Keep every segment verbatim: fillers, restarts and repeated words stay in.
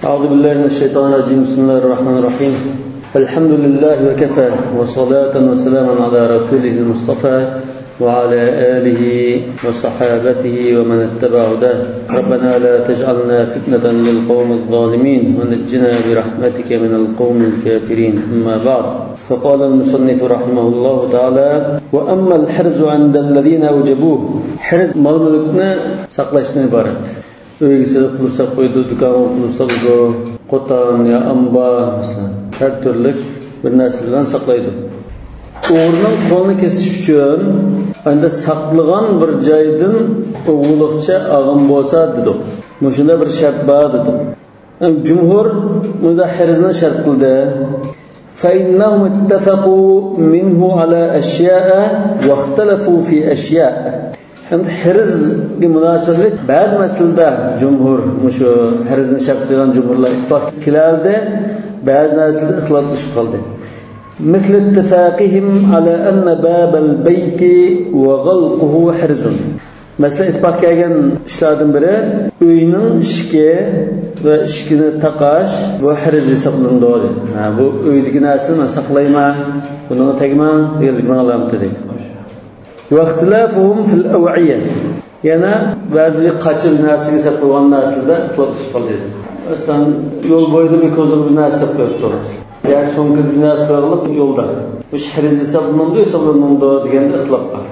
أعوذ بالله من الشيطان الرجيم. بسم الله الرحمن الرحيم. الحمد لله وكفى، وصلاة وسلاما على رسوله المصطفى، وعلى آله وصحابته ومن اتبع هداه. ربنا لا تجعلنا فتنة للقوم الظالمين، ونجنا برحمتك من القوم الكافرين. أما بعد، فقال المصنف رحمه الله تعالى: وأما الحرز عند الذين أوجبوه. ھىرز مال-مۈلۈكنى ساقلاشتىن ئىبارەت. ئۆيگە سېلىپ قۇلۇپ ساپ قويىدۇ، دۇكانغا قۇلۇپ سالىدۇ، قوتان يا ئامبار، مەسىلەن، ھەر تۈرلۈك بىر نەرسە بىلەن ساقلايدۇ. ئوغرىنىڭ قولىنى كېسىش ئۈچۈن ئەندى ساقلىغان بىر جايدىن ئوغرىلىقچە ئالغان بولسا دېدۇق. مۇشۇنداق بىر شەرت بار دېدۇق. جۇمھۇر بۇندا ھىرزنى شەرت قىلدى. فإنهم اتفقوا منه على أشياء واختلفوا في أشياء. ئەمدى ھىرزگە مۇناسىۋەتلىك بەزى مەسىلىدە جۇمھۇر، مۇشۇ ھىرزنى شەرت قىلغان جۇمھۇرلار ئىتتىپاق كېلەلدى، بەزى نەرسىلەردە ئىختىلاپلىشىپ قالدى. مثل اتفاقهم على أن باب البيت وغلقه حرز. مەسىلەن، ئىتتىپاق كەلگەن ئىشلاردىن بىرى ئۆينىڭ ئىشىكى ۋە ئىشىكىنى تاقاش، بۇ ھىرز ھېسابلىنىدۇ دېدى. ھە، بۇ ئۆيدىكى نەرسىنى مەن ساقلايمەن، بۇنىڭغا تەگمەڭ دېگەنلىكىنىڭ ئالامىتى دەيدۇ. واختلافهم في الأوعية. يەنە بەزى قاچىلى نەرسىگە ھېساب قىلغان نەرسىلەردە ئىختىلاپلىشىپ قالدى. مەسىلەن، يول بويىدا بىر كوزىغا بىر نەرسە سېلىپ قويۇپتۇ. ياكى سومكىدا بىر نەرسە قويغانلىق يولدا. مۇشۇ ھىرز ھېسابلىنامدۇ، ھېسابلانمامدۇ دېگەندە ئىختىلاپ بار.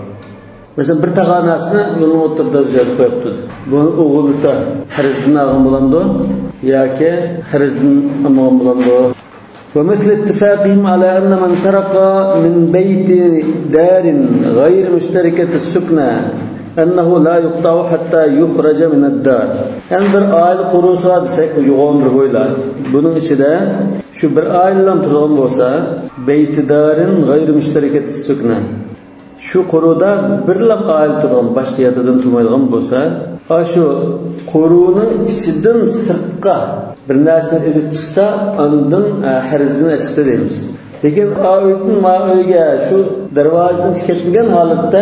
مەسىلەن، بىر تاقا نەرسىنى يولنىڭ ئوتتۇرىدا بىر يەردە قويۇپتۇ. بۇنى ئوغرىلىسا، ھىرزدىن ئالغان بولامدۇ ياكى ھىرزدىن ئالمىغان بولامدۇ؟ ومثل اتفاقهم على أن من سرق من بيت دار غير مشتركة السكنى أنه لا يقطع حتى يخرج من الدار. يەنى بىر ئائىلە قۇرۇسا دېسەك، بۇ يوغان بىر ھويلا. بۇنىڭ ئىچىدە شۇ بىر ئائىلىلا تۇرىدىغان بولسا، بيت دار غير مشتركة السكنى. شۇ قورۇدا بىرلا ئائىلە تۇرىدىغان، باشقا يەردىن تۇرمايدىغان بولسا، ئاشۇ قورۇنىڭ ئىچىدىن سىرتقا بىر نەرسىنى ئېلىپ چىقسا، ئاندىن، ئە، ھىرزدىن ئەچىقتى دەيمىز. لېكىن ئا ئۆيدىن ما ئۆيگە شۇ دەرۋازىدىن چىقىپ كەتمىگەن ھالەتتە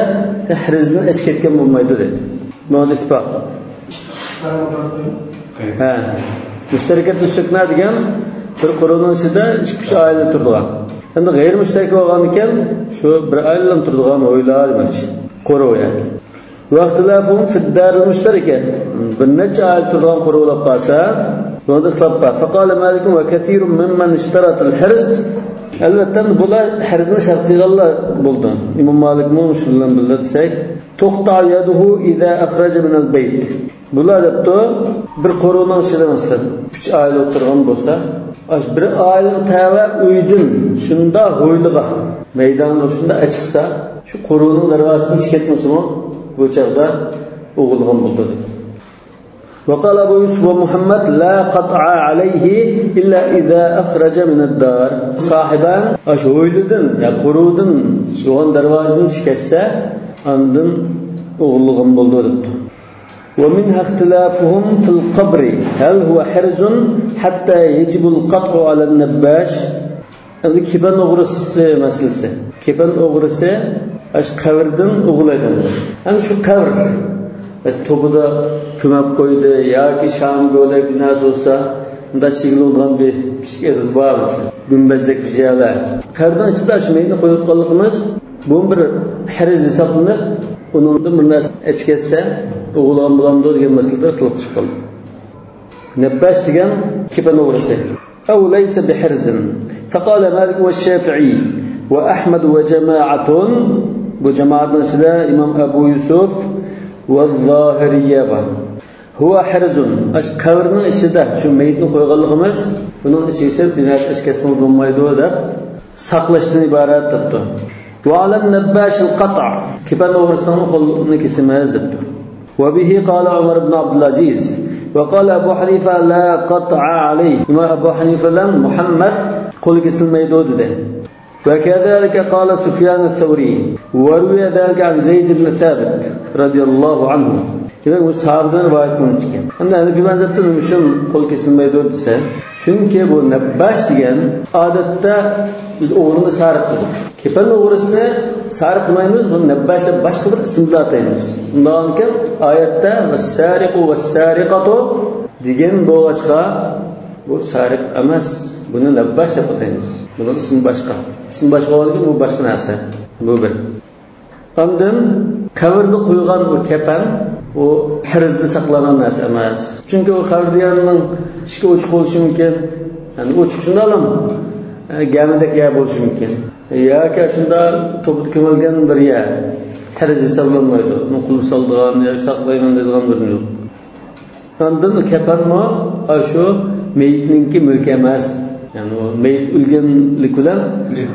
ھىرزدىن ئەچىپ كەتكەن بولمايدۇ دەيدۇ. بۇنىڭدا ئىتتىپاق. ھە. مۇشتەرىكەتۇ سۇكنا دېگەن بىر قورۇنىڭ ئىچىدە ئىككى-ئۈچ ئائىلە تۇرىدىغان. ئەمدى غەيرىي مۇشتەرىكە بولغاندىكىن شۇ بىر ئائىلىلا تۇرىدىغان ھويلا دېمەكچى. قورۇ يەنى. واختلافهم في الدار المشتركة. بىر نەچچە ئائىلە تۇرىدىغان قورۇ بولۇپ قالسا، بۇنىڭدا ئىختىلاپ بار. فقال مالك وكثير ممن اشترط الحرز. ئەلۋەتتە، بۇلار ھىرزنى شەرت قىلغانلار بولدى. ئىمام مالىكمۇ شۇ بىلەن بىللە دېسەك، تقطع يده إذا أخرج من البيت. بۇلار دەپتۇ، بىر قورۇنىڭ ئىچىدە، مەسىلەن، ئۈچ ئائىلە ئولتۇرغان بولسا، ئاشۇ بىر ئائىلىگە تەۋە ئۆيدىن شۇنداق ھويلىغا، مەيدانغا شۇنداق ئەچىقسا، شۇ قورۇنىڭ دەرۋازىسىدىن چىقىپ كەتمىسىمۇ، بۇ چاغدا ئوغرىلىغان بولىدۇ دەيدۇ. وقال أبو يوسف ومحمد لا قطع عليه إلا إذا أخرج من الدار. ساھىبان، ئاشۇ ھويلىدىن، يا قورۇدىن، يوغان دەرۋازىدىن چىقىپ كەتسە، ئاندىن ئوغرىلىغان بولىدۇ دەپتۇ. ومنها اختلافهم في القبر، هل هو حرز حتى يجب القطع على النباش؟ ئەمدى كېپەن ئوغرىسى مەسىلىسى. كېپەن ئوغرىسى ئاشۇ قەبرىدىن ئوغرىلايدۇ. ئەمدى شۇ قەبرە، مەسىلەن، توپىدا كۆمۈپ قويدى ياكى شام بۆلەك بىر نەرسە بولسا، مۇنداق چىگىلىنىدىغان بىر كىچىك ئېغىز بار، مەسىلەن، گۈمبەزدەك بىر يەرلەر. قەبرىنىڭ ئىچىدە شۇ مېيىتنى قويۇۋاتقانلىقىمىز بۇ بىر ھىرز ھېسابلىنىپ، ئۇنىڭدىن بىر نەرسە ئەچىپ كەتسە، ئوغرىلىغان بولامدۇ دېگەن مەسىلىدە ئىختىلاپ چىققان. نەبباش دېگەن كېپەن ئوغرىسى. أو ليس بحرز. فقال مالك والشافعي وأحمد وجماعة. بۇ جامائەتنىڭ ئىچىدە ئىمام ئەبۇ يۈسۈف ۋە زاھىرىيە بار. هو حرز. ئاشۇ قەبرىنىڭ ئىچىدە شۇ مېيىتنى قويغانلىقىمىز، بۇنىڭ ئىچىگە سېلىپ بىر نەرسە ئەچىپ كەتسىڭىز بولمايدۇ دەپ، ساقلاشتىن ئىبارەت دەپتۇ. وعلى النباش القطع. كېپەن ئوغرىسىنىڭ قولىنى كېسىمىز دەپتۇ. وبه قال عمر بن عبد العزيز وقال أبو حنيفة لا قطع عليه. ئىمام ئەبۇ ھەنىفە بىلەن مۇھەممەد قولى كېسىلمەيدۇ دېدى. وكذلك قال سفيان الثوري وروي ذلك عن زيد بن ثابت رضي الله عنه. دېمەك، بۇ ساھابىدىن رىۋايەت قىلىنىدىكەن. ئەمدى ھەنىفىي مەزھەپتە نېمە ئۈچۈن قول كېسىلمەيدۇ دېسە، چۈنكى بۇ نەبباش دېگەن ئادەتتە بىز ئوغرىنى سارىق قىلىمىز. كېپەن ئوغرىسىنى سارىق دېمەيمىز، بۇنى نەبباش دەپ باشقا بىر ئىسىم بىلەن ئاتايمىز. شۇنداقكەن ئايەتتە والسارق والسارقة دېگەن بولغاچقا، بۇ سارىق ئەمەس، بۇنى نەبباش دەپ ئاتايمىز. بۇنىڭ ئىسمى باشقا. ئىسمى باشقا بولغاندىكىن بۇ باشقا نەرسە. بۇ بىر. ئاندىن قەبرىدە قويغان بۇ كەپەن، ئۇ ھەرزدە ساقلانغان نەرسە ئەمەس. چۈنكى ئۇ قەبرە دېگەننىڭ ئىچكى ئوچۇق بولۇشى مۇمكىن. يەنى ئوچۇق شۇنداقلا، ئە، گەمىدەك يەر بولۇشى مۇمكىن. ياكى شۇنداق توپىدا كۆمۈلگەن بىر يەر. ھەرز ھېسابلانمايدۇ. ئۇنى قۇلۇپ سالىدىغان ياكى ساقلايمەن دەيدىغان بىرىمۇ يوق. ئاندىن كەپەنمۇ ئاشۇ مېيىتنىڭكى مۈلكى ئەمەس. يەنى ئۇ مېيىت ئۆلگەنلىك بىلەن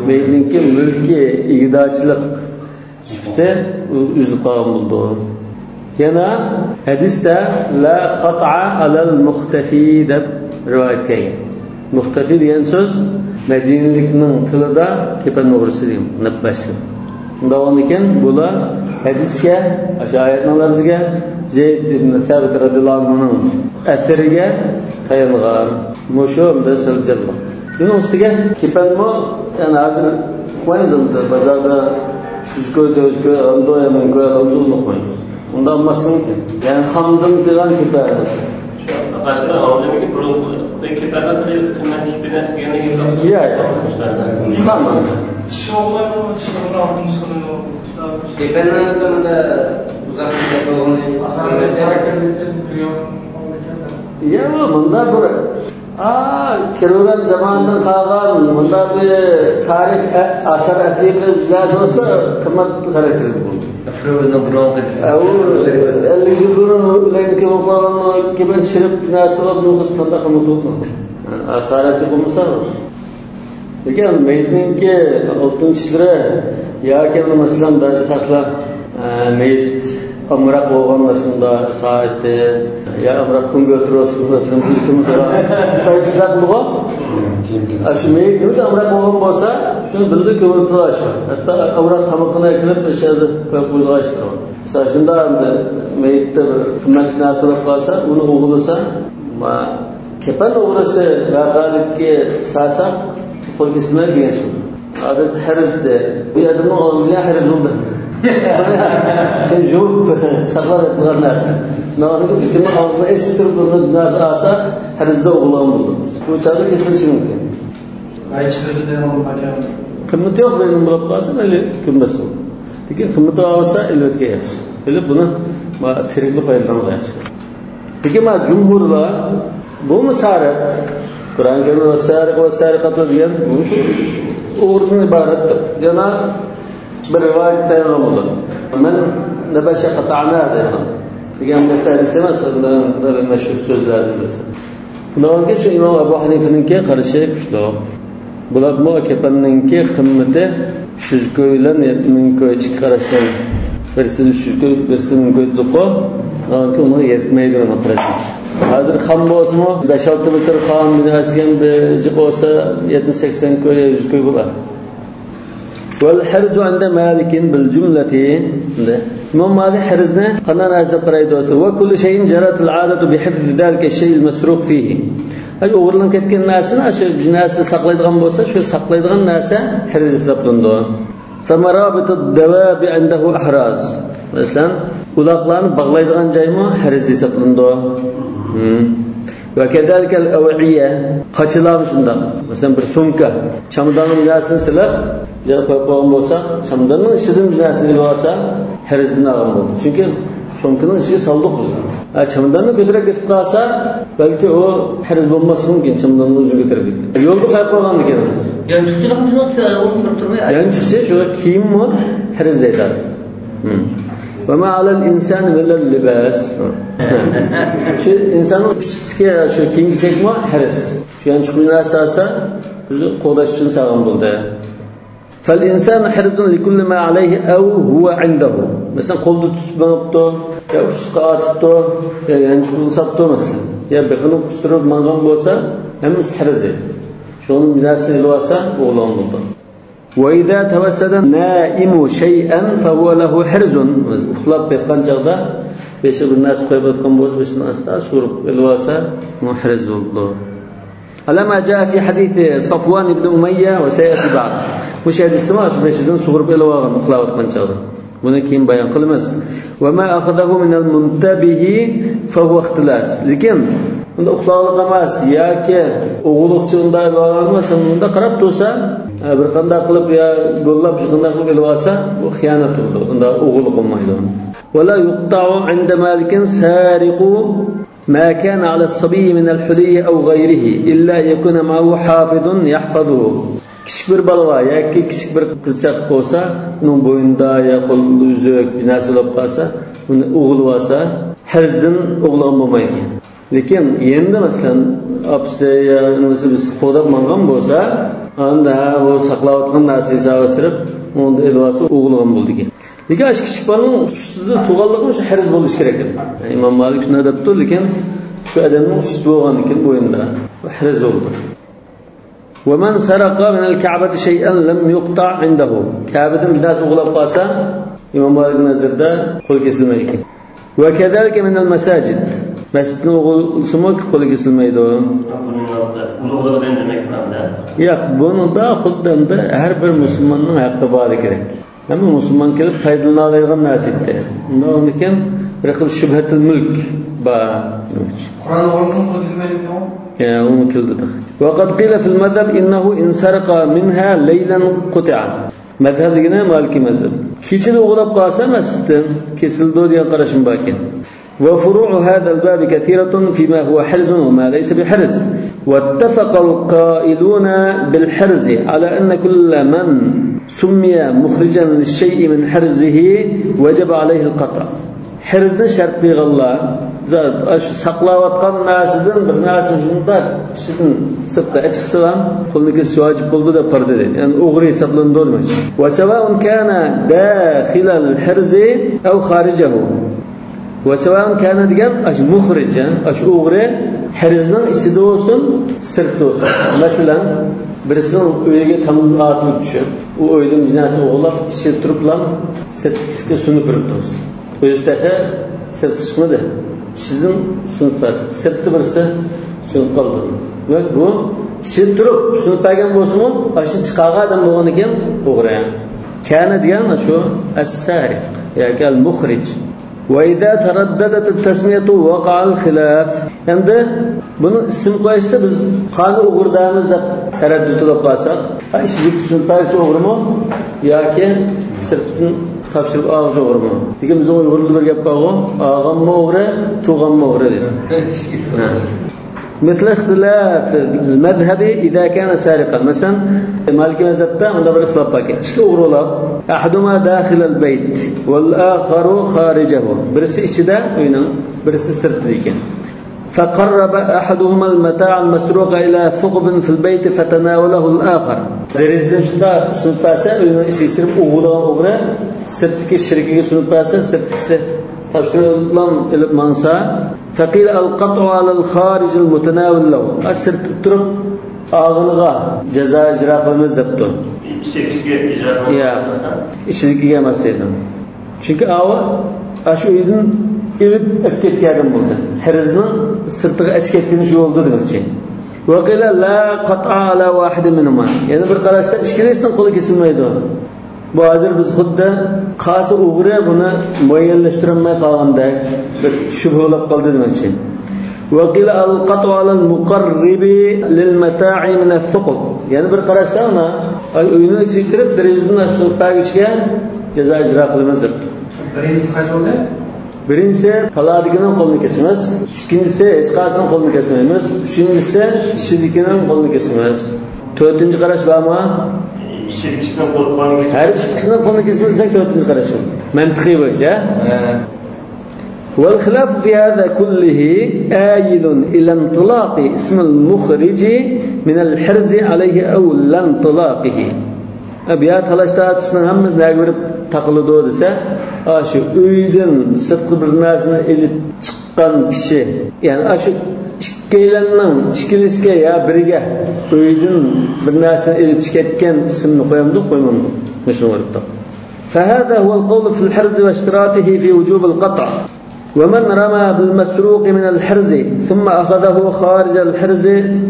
مېيىتنىڭكى مۈلكى، ئىگىدارچىلىق سۈپىتى ئۈزۈلۈپ قالغان بولىدۇ. يەنە ھەدىستە «لا قطع على المختفي» دەپ رىۋايەت كەلگەن. مۇختەفى دېگەن سۆز مەدىنىلىكنىڭ تىلىدا كېپەن ئوغرىسى دېگەن، نەبباشلىق. شۇنداق بولغاندىكىن بۇلار ھەدىسكە، ئاشۇ ئايەتنىڭ لەپزىگە، زەيد ئىبن سابىت رەزىياللاھۇ ئەنھۇنىڭ ئەسىرىگە تايانغان. مۇشۇ ئەمدى سەۋەبچان بار. شۇنىڭ ئۈستىگە كېپەنمۇ، يەنى ھازىر ئۇقمايمىز ئەمدى، بازاردا يۈز كوي، تۆت يۈز كوي ئالىدۇ يا مىڭ كوي ئالىدۇ، ئۇنى ئۇقمايمىز. ئۇنداق ئالماسلىق مۇمكىن. يەنى خامدىن قىلغان كېپەن. باشقا ئالدىمىكى بۇرۇنقى كېپەنلەر خېلى قىممەت كېپەن ئەمەس، يەنە يا، يا. خام. كېپەنلەر مۇندا ئۇزاق مۇددەت بولغىنى يا، مۇندا بىر ئا، كىرۇۋەن زامانىدىن قالغان مۇنداق بىر تارىخ ئە-، ئاسار ئەتىقە بىلەن بولسا قىممەت خاراكتېرلىك بولىدۇ. ئەفرۇنىڭ بۇرۇنقى ئە، ئۇ ئەللىك يىل بۇرۇن ئۇ ئۆلەيدىكەن بولۇپ قالغان كېپەن چىرىپ نەرسە بولۇپ نوخۇس قانداق قىممەت بولىدۇ؟ ئاسار ئەتىقە بولمىسا. لېكىن مېيىتنىڭكى ئالتۇن چىشلىرى ياكى، مەسىلەن، بەزى خەقلەر، ئە، مېيىت ئامراق بولغاندا شۇنداق سائىتى يا ئامراق كومپيۇتېر بولسا، شۇنداق پايدىسىز بولىدىغۇ. ئە، شۇ مېيىت نېمىدە ئامراق بولغان بولسا، شۇنى بىلدى كۆمۈپ تۇرۇش بار. ھەتتا ئامراق تامىقىنى ئەكىلىپ ئۆشەدە قويۇپ قويىدىغان ئىشلار بار. مىسال، شۇنداق ئەمدى مېيىتتە بىر قىممەتلىك نەرسە بولۇپ قالسا، ئۇنى ئوغرىلىسا، ما-، كېپەن ئوغرىسى ۋەقەلىككە سالساق، قول كېسىلمەيدۇ دېگەن سۆز. ئادەتتە ھەرز دە، بۇ ئادەمنىڭ ئاغزىغا ھەرز بولدى. شۇ يۇمۇپ ساقلاپ ئېتىلغان نەرسە. ناۋادا بىر كىمنىڭ ئاغزىنى ئېچىپ تۇرۇپ، بۇنى نەرسە ئالسا، ھەرز دە ئوغرىلىغان بولدى. بۇ چاغدا كېسىلىشى مۇمكىن. قىممىتى يوق بىرنىڭ بولۇپ قالسا، مەيلى كۆممەس بولدى. لېكىن قىممىتى بار بولسا، ئېلىۋەتكەن ياخشى. ئېلىپ بۇنى ما-، تىرىكلا پايدىلانغان ياخشى. لېكىن ما جۇمھۇرلار بۇمۇ سارىق. قۇرئان كەرىمدە «ۋەسسارىقۇ ۋەسسارىقاتۇ» دېگەن بۇ شۇ ئوغرىدىن ئىبارەتتۇر. يەنە بىر رىۋايەتتە دەيدىغان بولىدۇ. «مەن نەبەشە قەتەئناھ» دەيدىغان. دېگەن بىر ھەدىس ئەمەس، بىر مەشھۇر سۆزلەردىن بىرسى. بۇنىڭغا شۇ ئىمام ئەبۇ ھەنىفىنىڭكى قارىشى كۈچلۈك. بۇلارمۇ كېپەننىڭكى قىممىتى ئۈچ يۈز كوي بىلەن يەتتە مىڭ كوي ئىككى قاراشتىن. بىرسى ئۈچ يۈز كوي، بىرسى مىڭ كوي دېدۇققۇ. ئۇنىڭكى ئۇنىڭغا يەتمەيدۇ ئۇنىڭ قارىشى. ھازىر خام بولسىمۇ، بەش-ئالتە مېتىر خام، بىناسىگەن بىر جىق بولسا، يەتمىش-سەكسەن كوي، يۈز كوي بولار. والحرز عند مالك بالجملة. ئىمام مالىك ھەرزنى قانداق نەرسە دەپ قارايدۇ دېسە، وكل شيء جرت العادة بحفظ ذلك الشيء المسروق فيه. ئەگەر ئوغرىلىنىپ كەتكەن نەرسىنى، ئاشۇ نەرسىنى ساقلايدىغان بولسا، شۇ ساقلايدىغان نەرسە ھەرز ھېسابلىنىدۇ. فمرابط الدواب عنده أحراز. مەسىلەن، ئۇلاقلارنى باغلايدىغان جايمۇ ھەرز ھېسابلىنىدۇ. ھىم. وكذلك الأوعية، قاچىلارمۇ شۇنداق. مەسىلەن، بىر سومكا، چاماداننىڭ ياسىنى سېلىپ، يەرگە قويۇپ قويغان بولسا، چاماداننىڭ ئىچىدىن بىر نەرسىنى ئېلىۋالسا، ھەرزدىن ئالغان بولىدۇ. چۈنكى سومكىنىڭ ئىچىگە سالدۇق بىز. ھە، چاماداننى كۆتۈرۈپ كېتىپ قالسا، بەلكى ئۇ ھەرز بولماسلىقى مۇمكىن، چاماداننى ئۆزىنى كۆتۈرۈپ كېتىپ. يولدا قويۇپ قويغاندىكىن. يانچۇقچىلىقمۇ شۇ، ئورنىدا تۇرۇپ تۇرماي. يانچۇقچى شۇ كىيىممۇ ھەرز دەيدۇ. ھىم. وما على الإنسان إلا اللباس. شۇ ئىنساننىڭ ئۈستىدىكى شۇ كىيىم-كېچەكمۇ ھەرز. شۇ يانچۇقنى نەرسە ئالسا، ئۆزى قوغداش ئۈچۈن سالغان بولدى. فالإنسان حرز لكل ما عليه أو هو عنده. مەسىلەن، قولدا تۇتۇپ مېڭىپتۇ، يا ئۇچىسىغا ئارتىپتۇ، يا يانچۇقىغا ساپتۇ، مەسىلەن. يا بېقىنى قىستۇرۇپ ماڭغان بولسا، ھەممىسى ھەرز دەيدۇ. شۇنىڭ بىر نەرسىنى ئېلىۋالسا، ئوغرىلىغان بولىدۇ. وإذا توسد النائم شيئا فهو له حرز. ئۇخلاپ ياتقان چاغدا بېشىغا بىر نەرسە قويۇپ ياتقان بولسا، بېشىدىن ئاستا سۇغۇرۇپ ئېلىۋالسا، بۇ ھەرز بولىدۇ. على ما جاء في حديث صفوان بن أمية وسيأتي بعد. مۇشۇ ھەدىستىمۇ شۇ بېشىدىن سۇغۇرۇپ ئېلىۋالغان، ئۇخلاۋاتقان چاغدا. بۇنى كېيىن بايان قىلىمىز. وما أخذه من المنتبه فهو اختلاس. لېكىن ئۇنداق ئۇخلاغلىق ئەمەس ياكى ئوغرىلىقچە ئۇنداق ئېلىۋالغان ئەمەس، مۇنداق قاراپ تۇرسا، ھە، بىر قانداق قىلىپ يا گوللاپ، بىر قانداق قىلىپ ئېلىۋالسا، بۇ خىيانەت بولىدۇ. ئۇنداق ئوغرىلىق بولمايدۇ. ولا يقطع عند مالك سارق ما كان على الصبي من الحلي أو غيره إلا أن يكون معه حافظ يحفظه. كىچىك بىر بالا بار ياكى كىچىك بىر قىزچاق بولسا، ئۇنىڭ بوينىدا يا قولىدا ئۈزۈك، بىر نەرسە بولۇپ قالسا، ئۇنى ئوغرىلىۋالسا، ھەرزدىن ئوغرىلىغان بولمايدۇ. لېكىن يېنىدا، مەسىلەن، ئاپىسى يا ئىنىسى بىر قوغداپ ماڭغان بولسا، ئاندا ھە، ئۇ ساقلاۋاتقان نەرسە ھېسابىغا كىرىپ، ئۇنى ئېلىۋالسا، ئوغرىلىغان بولىدىكەن. لېكىن ئاشۇ كىچىك بالىنىڭ ئۈستىدە تۇرغانلىقى شۇ ھەرز بولۇشى كېرەك. يەنى ئىمام مالىك شۇنداق دەپتۇ، لېكىن شۇ ئادەمنىڭ ئۈستىدە بولغاندىكىن بوينىدا بۇ ھەرز بولىدۇ. ومن سرق من الكعبة شيئا لم يقطع عنده. كەبىدىن بىر نەرسە ئوغرىلاپ قالسا، ئىمام مالىك نەزىرىدە قول كېسىلمەيدىكەن. وكذلك من المساجد. مەسچىتنى ئوغرىلىسىمۇ قولى كېسىلمەيدۇ. بۇنىڭ ئالدىدا ئۇلۇغلۇق دېگەن دېمەك بۇنىڭدا. ياق، بۇنىڭدا خۇددى ئەمدى ھەر بىر مۇسۇلماننىڭ ھەققى بار كېرەك. ھەممە مۇسۇلمان كېلىپ پايدىلىنالايدىغان نەرسە ئىدى. ئۇنداقمىكەن، بىر خىل شۇبھەتۇل مۈلك بار. قۇرئان ئوغرىلىسىمۇ قول كېسىلمەيدىكەنغۇ؟ يا، ئۇنى كېلتۈردۇق. وقد قيل في المذهب إنه إن سرق منها ليلا قطع. مەزھەپ دېگىنى مالىكىي مەزھەپ. كېچىدە ئوغرىلاپ قالسا مەسچىتتىن كېسىلىدۇ دېگەن قاراشمۇ باركەن. وفروع هذا الباب كثيرة فيما هو حرز وما ليس بحرز. واتفق القائلون بالحرز على أن كل من سمي مخرجا للشيء من حرزه وجب عليه القطع. ھەرزنى شەرت قىلغانلار، شۇ ساقلاۋاتقان نەرسىدىن بىر نەرسىنى شۇنداق ئىچىدىن سىرتقا ئەچىقسىلا، قولنى كېسىش ۋاجىپ بولىدۇ دەپ قارىدى دەيدۇ. يەنى ئوغرى ھېسابلىنىدۇ دېمەكچى. وسواء كان داخل الحرز أو خارجه. وسواء كان دېگەن ئاشۇ مۇخرىج، ئاشۇ ئوغرى ھەرزنىڭ ئىچىدە بولسۇن، سىرتتا بولسۇن. مەسىلەن، بىرسىنىڭ ئۆيىگە تامدىن ئاتىلىپ چۈشۈپ، ئۇ ئۆيدىن بىر نەرسە ئوغرىلىپ، ئىچىدە تۇرۇپلا سىرتتىكىسىگە سۇنۇپ بېرىپتۇ. ئۆزى تېخى سىرتقا چىقمىدى. ئىچىدىن سۇنۇپ بەردى. سىرتتا بىرسى سۇنۇپ قالدى. دېمەك، بۇ ئىچىدە تۇرۇپ سۇنۇپ بەرگەن بولسىمۇ، ئاشۇنى چىقارغان ئادەم بولغاندىكىن ئوغرى. كان دېگەن شۇ ئەسسارىق ياكى ئەل مۇخرىج. وإذا ترددت التسمية وقع الخلاف. ئەمدى بۇنى ئىسىم قويۇشتا بىز قانى ئوغرى دەيمىز دەپ تەرەددۇت بولۇپ قالساق، ھە، ئىچىدىكى سۇنۇپ بەرگۈچى ئوغرىمۇ ياكى سىرتتىن تاپشۇرۇپ ئالغۇچى ئوغرىمۇ؟ لېكىن بىزنىڭ ئۇيغۇردا بىر گەپ بارغۇ، ئالغانمۇ ئوغرى، تۇغانمۇ ئوغرى دەيدۇ. ھە. مثل اختلاف المذهب إذا كان سارقا. مەسىلەن، مالىكىي مەزھەپتە مۇنداق بىر ئىختىلاپ باركەن. ئىككى ئوغرى بولۇپ، أحدهما داخل البيت والآخر خارجه. بىرسى ئىچىدە ئۆينىڭ، بىرسى سىرتىدا ئىكەن. فقرب أحدهما المتاع المسروق إلى ثقب في البيت فتناوله الآخر. دېرىزىدىن شۇنداق سۇنۇپ بەرسە، ئۆينىڭ ئىچىگە كىرىپ ئوغرىلىغان ئوغرى سىرتتىكى شېرىكىگە سۇنۇپ بەرسە، سىرتتىكىسى تاپشۇرۇپلا ئېلىپ ماڭسا، فقيل القطع على الخارج المتناول له. ئا، سىرتتا تۇرۇپ ئالغىنىغا جازا ئىجرا قىلىمىز دەپتۇ. ئىچىدىكىگە ئىجرا قىلىمىز. يا، ئىچىدىكىگە ئەمەس دەيدۇ. چۈنكى ئاۋۇ ئاشۇ ئۆيدىن ئېلىپ ئەپ كەتكەن ئادەم بولدى. ھەرزنىڭ سىرتىغا ئەچىپ كەتكىنى شۇ بولدى دېمەكچى. وقيل لا قطع على واحد منهما. يەنە بىر قاراشتا ئىككىلىسىنىڭ قولى كېسىلمەيدۇ. بۇ ھازىر بىز خۇددى قاسى ئوغرى بۇنى مۇئەييەنلەشتۈرەلمەي قالغاندەك بىر شۈبھە بولۇپ قالدى دېمەكچى. وقيل القطع على المقرب للمتاع من الثقب. يەنە بىر قاراشتا ئانا، ئاي، ئۆينىڭ ئىچىگە كىرىپ دېرىزىدىن ئاشۇ سۇنۇپ بەرگۈچىگە جازا ئىجرا قىلىمىز دەپتۇ. بىرىنچىسى قاچ بولدى؟ بىرىنچىسى تالاغىدىكىنىڭ قولىنى كېسىمىز. ئىككىنچىسى ھېچقايسىنىڭ قولىنى كەسمەيمىز. ئۈچىنچىسى ئىچىدىكىنىڭ قولىنى كېسىمىز. تۆتىنچى قاراش بارمۇ؟ ئىچىدىكىسىنىڭ قولىنى كېسىمىز. ھەر ئىككىسىنىڭ قولىنى كېسىمىز دېسەك، تۆتىنچى قاراش بۇ. مەنتىقىي بويىچە. ھە. والخلاف في هذا كله آيل إلى انطلاق اسم المخرج من الحرز عليه أو لا انطلاقه. بۇ يەردە تالاش تارتىشنىڭ ھەممىسى نەگە بېرىپ تاقىلىدۇ دېسە، ئاشۇ ئۆيدىن سىرتقا بىر نەرسىنى ئېلىپ چىققان كىشى، يەنى ئاشۇ ئىككىيلەننىڭ، ئىككىلىسىگە يا بىرىگە ئۆيدىن بىر نەرسىنى ئېلىپ چىقىۋەتكەن ئىسىمنى قويامدۇ، قويمامدۇ؟ مۇشۇنى ئويلاپ تاپ. فهذا هو القول في الحرز واشتراطه في وجوب القطع. ومن رمى بالمسروق من الحرز ثم أخذه خارج الحرز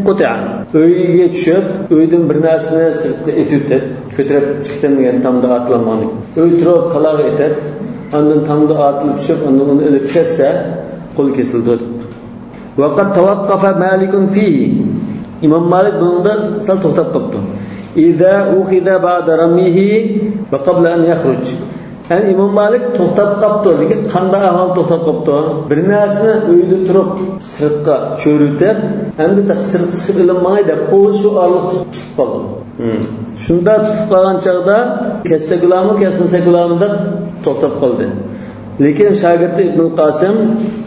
قطع. ئۆيگە چۈشۈپ، ئۆيدىن بىر نەرسىنى سىرتقا ئېتىۋېتىپ، كۆتۈرۈپ چىقىشتىن دېگەن تامدا ئاتلانمىغان. ئۆي تۇرۇپ، تالاغا ئېتىپ، ئاندىن تامدا ئاتلىنىپ چۈشۈپ، ئاندىن ئۇنى ئېلىپ كەتسە، قولى كېسىلىدۇ. وقد توقف مالك فيه. ئىمام مالىك بۇنىڭدا سەل توختاپ قاپتۇ. إذا أخذ بعد رميه وقبل أن يخرج. يەنى ئىمام مالىك توختاپ قاپتۇ، لېكىن قانداق ئەھۋالدا توختاپ قاپتۇ؟ بىر نەرسىنى ئۆيدە تۇرۇپ سىرتقا چۆرۈتۈپ، ئەمدى تېخى سىرتقا چىقىپ ئېلىنماي دەپ، ئۇ شۇ ئارىلىقتا تۇتۇپ قالدى. ھىم. شۇنداق تۇتۇپ قالغان چاغدا كەسسەك بولامۇ، كەسمىسەك بولامۇ دەپ توختاپ قالدى. لېكىن شاگىرتى ئىبنۇل قاسىم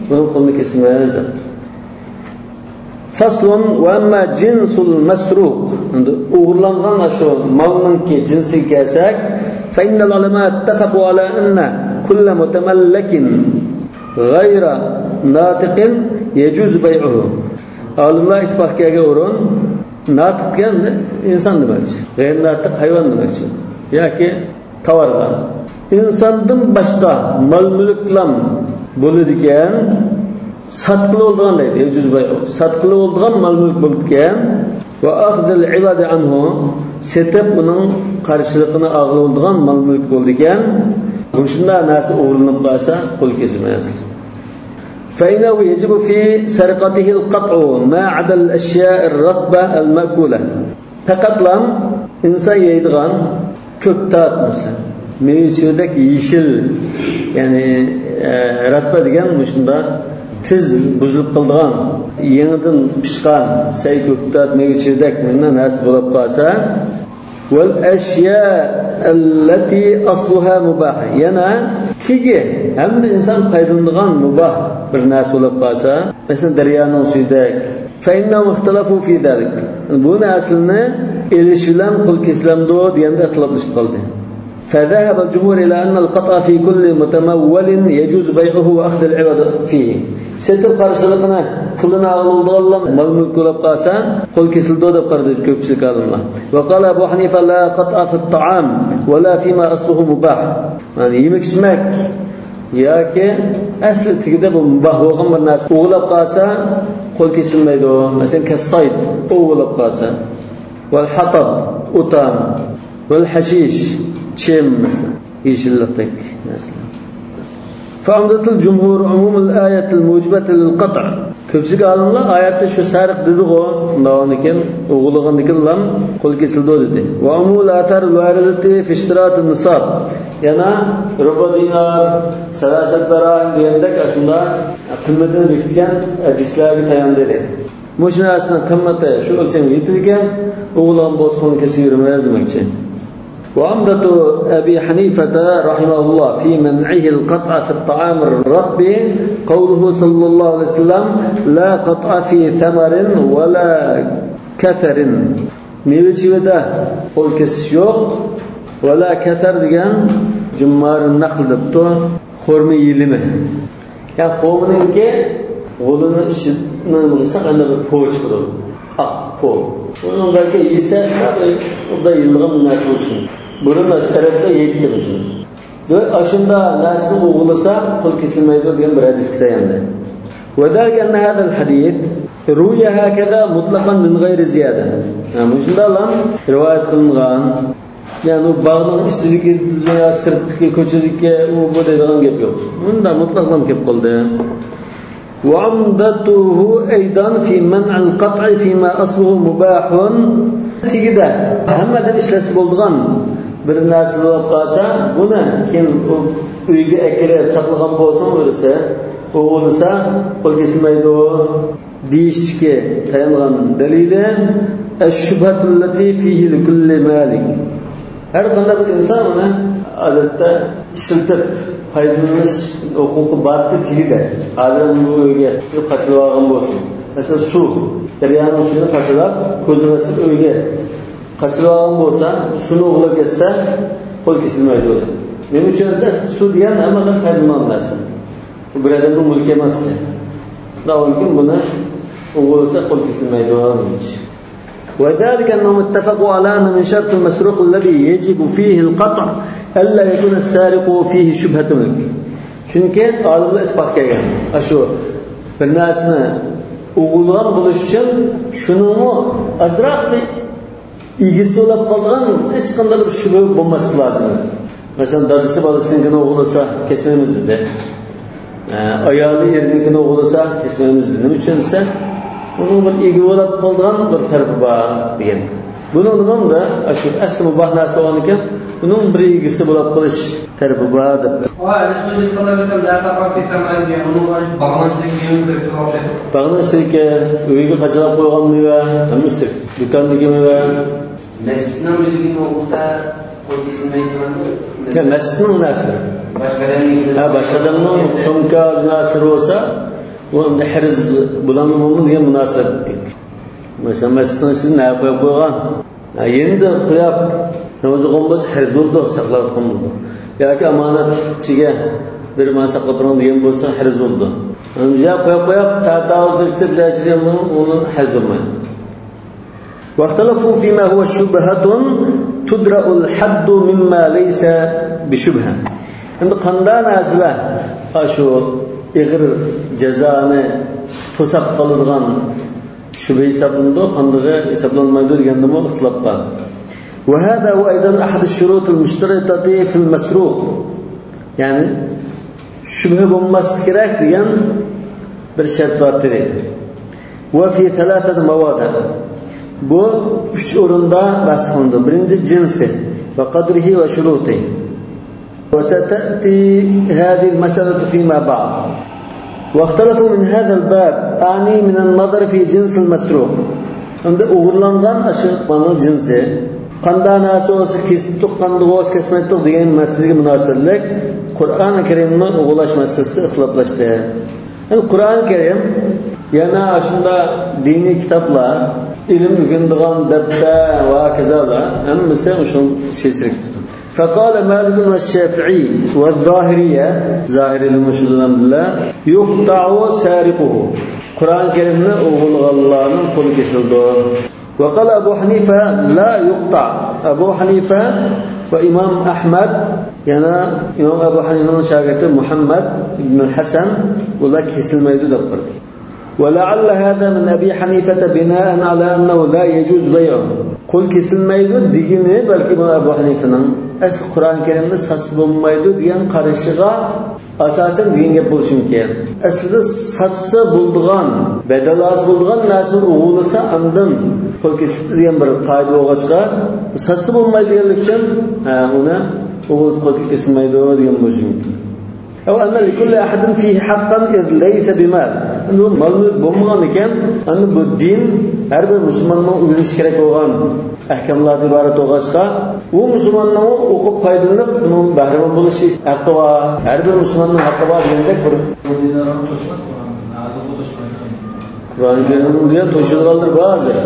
بۇنىڭ قولىنى كېسىمىز دەپتۇ. فصل، وأما جنس المسروق. ئەمدى ئوغرىلانغان شۇ مالنىڭكى جىنسىگە كەلسەك، فإن العلماء اتفقوا على أن كل متملك غير ناطق يجوز بيعه. ئالىملار ئىتتىپاق كەلگەن ئورۇن، ناتىق دېگەن ئىنسان دېمەكچى، غەيرىي ناتىق ھايۋان دېمەكچى ياكى تاۋارغا. ئىنساندىن باشقا مال-مۈلۈكلەم بولىدىكەن، ساتقىلى بولىدىغان دەيدۇ، يجوز بيعه. ساتقىلى بولىدىغان مال-مۈلۈك بولىدىكەن، وأخذ العوض عنه، سېتىپ ئۇنىڭ قارشىلىقىنى ئالغىلى بولىدىغان مال-مۈلۈك بولىدىكەن، مۇشۇنداق نەرسە ئوغرىلىنىپ قالسا قول كېسىمىز. فإنه يجب في سرقته القطع ما عدا الأشياء الرطبة المأكولة. پەقەتلا ئىنسان يەيدىغان كۆكتات، مەسىلەن، مېۋە-چېۋىدەك يېشىل، يەنى، ئە، راتبا دېگەن مۇشۇنداق تېز بۇزۇلۇپ قالىدىغان، يېڭىدىن پىشقان سەي، كۆكتات، مېۋە-چېۋىدەك مۇنداق نەرسە بولۇپ قالسا، والأشياء التي أصلها مباح. يەنە تېگى ھەممە ئىنسان پايدىلىنىدىغان مۇباھ بىر نەرسە بولۇپ قالسا، مەسىلەن، دەريانىڭ سۈيىدەك. فإنهم اختلفوا في ذلك. بۇ نەرسىنى ئېلىش بىلەن قول كېسىلەمدۇ دېگەندە ئىختىلاپلىشىپ قالدى. فذهب الجمهور إلى أن القطع في كل متمول يجوز بيعه وأخذ العوض فيه. سېتىپ قارشىلىقىنى، پۇلىنى ئالىدىغانلار مال-مۈلۈك بولۇپ قالسا، قول كېسىلىدۇ دەپ قارىدى كۆپچىلىك ئالىملار. وقال أبو حنيفة لا قطع في الطعام ولا فيما أصله مباح. يەنى يېمەك-ئىچمەك ياكى ئەسلى تېگىدە بۇ مۇباھ بولغان بىر نەرسە ئوغرىلاپ قالسا، قول كېسىلمەيدۇ. مەسىلەن، كالصيد، ئوۋ بولۇپ قالسا. والحطب، ئۇتان. والحشيش، چىم، مەسىلەن، يېشىللىقتەك نەرسىلەر. فعمدة الجمهور عموم الآية الموجبة للقطع. كۆپچىلىك ئالىملار ئايەتتە شۇ سارىق دېدىغۇ، شۇنداقتىن كېيىن ئوغرىلىغاندىن كېيىن لام قول كېسىلىدۇ دېدى. وعموم الآثار الواردة في اشتراط النصاب. يەنە رۇبۇ دىنار، سەلاسەت دىراھىم دېگەندەك ئاشۇنداق قىممىتىنى بېكىتكەن ھەدىسلەرگە تاياندى دېدى. مۇشۇ نەرسىنىڭ قىممىتى شۇ ئۆلچەمگە يېتىدىكەن، ئوغرىلىغان بولسا قولىنى كېسىۋېرىمىز دېمەكچى. وعمدة أبي حنيفة رحمه الله في منعه القطع في الطعام الرطب قوله صلى الله عليه وسلم: لا قطع في ثمر ولا كثر. مېۋە-چېۋىدە قول كېسىش يوق. ۋەلا كەسەر دېگەن جۇممارۇن نەخل دەپتۇ، خورما يېلىمى. يەنى خورمىنىڭكى غۇلىنىڭ ئىچىدىن نېمە قىلساق، ئەنە بىر پو چىقىدۇ. ئاق پو. ئۇنىڭ بەلكى يېسە، ئۇدا يېلىدىغان نەرسە بولسۇن. بۇرۇن ئەرەبلەر يەيتتى بۇنى. دۆ-، ئاشۇنداق نەرسىنى ئوغرىلىسا، قول كېسىلمەيدۇ دېگەن بىر ھەدىسكە تاياندى. وذلك أن هذا الحديث روي هكذا مطلقا من غير زيادة. يەنى مۇشۇنداقلا رىۋايەت قىلىنغان. يەنى ئۇ باغنىڭ ئىچىدىكى يا سىرتتىكى كوچىدىكى ئۇ بۇ دەيدىغان گەپ يوق. مۇنداق مۇتلەقلام كېلىپ قالدى. وعمدته أيضا في منع القطع فيما أصله مباح. تېگىدە ھەممە ئادەم ئىشلەتسە بولىدىغان بىر نەرسە بولۇپ قالسا، بۇنى كېيىن ئۇ ئۆيگە ئەكىرىپ ساقلىغان بولسىمۇ بىرسى، ئوغرىلىسا قول كېسىلمەيدۇ. دېيىشتىكى تايانغان دەلىلى، الشبهة التي فيه لكل مالك. ھەر قانداق بىر ئىنسان ئۇنى ئادەتتە ئىشلىتىپ پايدىلىنىش ھوقۇقى بارتى تېگىدە. ھازىر بۇ ئۆيگە چىقىپ قاچىلىۋالغان بولسۇن. مەسىلەن، سۇ، دەريانىڭ سۈيىنى قاچىلاپ، كۆزىمىز ئۆيگە قاچىلىۋالغان بولسا، سۇنى ئوغرىلاپ كەتسە، قول كېسىلمەيدۇ. نېمە ئۈچۈن دېسە، سۇ دېگەن ھەممە ئادەم پايدىلىنىدىغان نەرسە. بۇ بىر ئادەمنىڭ مۈلكى ئەمەس. شۇنىڭ ئۈچۈن بۇنى ئوغرىلىسا قول كېسىلمەيدۇ. وذلك أنهم اتفقوا على أن من شرط المسروق الذي يجب فيه القطع ألا يكون السارق فيه شبهة ملك. چۈنكى ئالىملار ئىتتىپاق كەلگەن. ئاشۇ بىر نەرسىنى ئوغرىلىغان بولۇش ئۈچۈن شۇنىڭمۇ ئازراق بىر ئىگىسى بولۇپ قالىدىغان ھېچقانداق بىر شۈبھە بولماسلىقى لازىم. مەسىلەن، دادىسى بالىسىنىڭكىنى ئوغرىلىسا، كەسمەيمىز دېدى. ئايالى ئېرىنىڭكىنى ئوغرىلىسا، كەسمەيمىز دېدى. نېمە ئۈچۈن دېسە، ئۇنىڭ بىر ئىگە بولاپ قالىدىغان بىر تەرىپى بار دېگەن. بۇنىڭ نېمە ئۇندا، شۇ ئەسلى مۇباھ نەرسە بولغاندىكىن، بۇنىڭ بىر ئىگىسى بولاپ قېلىش تەرىپى بار دەپ. باغنىڭ ئىچىدىكى ئۆيگە قاچىلاپ قويغان مېۋە، ھەممىسى دۇكاندىكى مېۋە. مەسچىتنىڭ مۈلكىدىن بولسا، قول كېسىلمەيدۇ. يا، مەسچىتنىڭ نەرسىلىرى. باشقا ئادەمنىڭ، ھە، باشقا ئادەمنىڭ سومكا نەرسىلىرى بولسا، ئۇ ئەمدى ھەرز بولامدۇ دېگەن مۇناسىۋەتلىك. مەسىلەن، مەسچىتنىڭ ئىچىدە نەرسە قويۇپ قويغان. ھە، يېنىدا قويۇپ، ناماز ئوقۇغان بولسا، ھەرز بولىدۇ، ساقلاۋاتقان بولىدۇ. ياكى ئامانەتچىگە بېرىپ، مانا ساقلاپ بېرىڭ دېگەن بولسا، ھەرز بولىدۇ. يا قويۇپ قويۇپ، تەتۈر چىقىپ كېتىپ، ئۇنىڭ ھەرز بولمايدۇ. واختلفوا فيما هو شبهة تدرأ الحد مما ليس بشبهة. ئەمدى قانداق نەرسىلەر ئاشۇ ئېغىر جازانى توساپ قالىدىغان شۈبھە ھېسابلىنىدۇ، قاندىقى ھېسابلانمايدۇ دېگەندىمۇ ئىختىلاپ بار. وهذا هو أيضا أحد الشروط المشترطة في المسروق. يەنى شۈبھە بولماسلىقى كېرەك دېگەن بىر شەرت بار ئىدى. وفي ثلاثة مواضع. بۇ ئۈچ ئورۇندا بەھس قىلىنىدۇ. بىرىنچى، جىنسى، وقدره وشروطه. وستأتي هذه المسألة فيما بعد. واختلفوا من هذا الباب، أعني من النظر في جنس المسروق. ئەمدى ئوغرىلانغان ئاشۇ مالنىڭ جىنسى، قانداق نەرسە بولسا كېسىپتۇق، قاندىقى بولسا كەسمەيتتۇق دېگەن مەسىلىگە مۇناسىۋەتلىك قۇرئان كەرىمنى ئوغرىلاش مەسىلىسى ئىختىلاپلاشتى. يەنى قۇرئان كەرىم، يەنە ئاشۇنداق دىنىي كىتابلار، ئىلىم ئۆگىنىدىغان دەپتەر ۋە ھاكازالار ھەممىسى شۇنىڭ سىلسىلىسىدە. فقال مالك والشافعي والظاهرية، زاھىرىيلەرمۇ شۇ بىلەن بىللە، يقطع سارقه، قۇرئان كەرىمنى ئوغرىلىغانلارنىڭ قولى كېسىلىدۇ. وقال أبو حنيفة لا يقطع. ئەبۇ ھەنىفە ۋە ئىمام ئەھمەد، يەنە ئىمام ئەبۇ ھەنىفەنىڭ شاگىرتى مۇھەممەد ئىبنۇل ھەسەن، ئۇلار كېسىلمەيدۇ دەپ قارىدى. ولعل هذا من أبي حنيفة بناء على أنه لا يجوز بيعه. قول كېسىلمەيدۇ دېگىنى بەلكى بۇ ئەبۇ ھەنىفىنىڭ ئەسلى قۇرئان كەرىمنى ساتسا بولمايدۇ دېگەن قارىشىغا ئاساسەن دېگەن گەپ بولۇشى مۇمكىن. ئەسلىدە ساتسا بولىدىغان، بەدەل ھاسىل بولىدىغان نەرسىنى ئوغرىلىسا، ئاندىن قول كېسىلىدۇ دېگەن بىر قائىدە بولغاچقا، ساتسا بولمايدۇ دېگەنلىكى ئۈچۈن، ھە، ئۇنى ئوغرىلىسا قول كېسىلمەيدۇ دېگەن بولۇشى مۇمكىن. أو أن لكل أحد فيه حقا إذ ليس بمال. ئەمدى بۇ مال مۈلۈك بولمىغان ئىكەن، ئەمدى بۇ دىن ھەر بىر مۇسۇلماننىڭ ئۆگىنىشى كېرەك بولغان ئەھكاملاردىن ئىبارەت بولغاچقا، ئۇ مۇسۇلماننىڭ ئوقۇپ پايدىلىنىپ، بۇنىڭ بەھرىمەن بولۇشى ھەققى بار، ھەر بىر مۇسۇلماننىڭ ھەققى بار دېگەندەك بىر. قۇرئان كەرىمنىڭ دېگەن توشۇلغانلىرى بار ھازىر.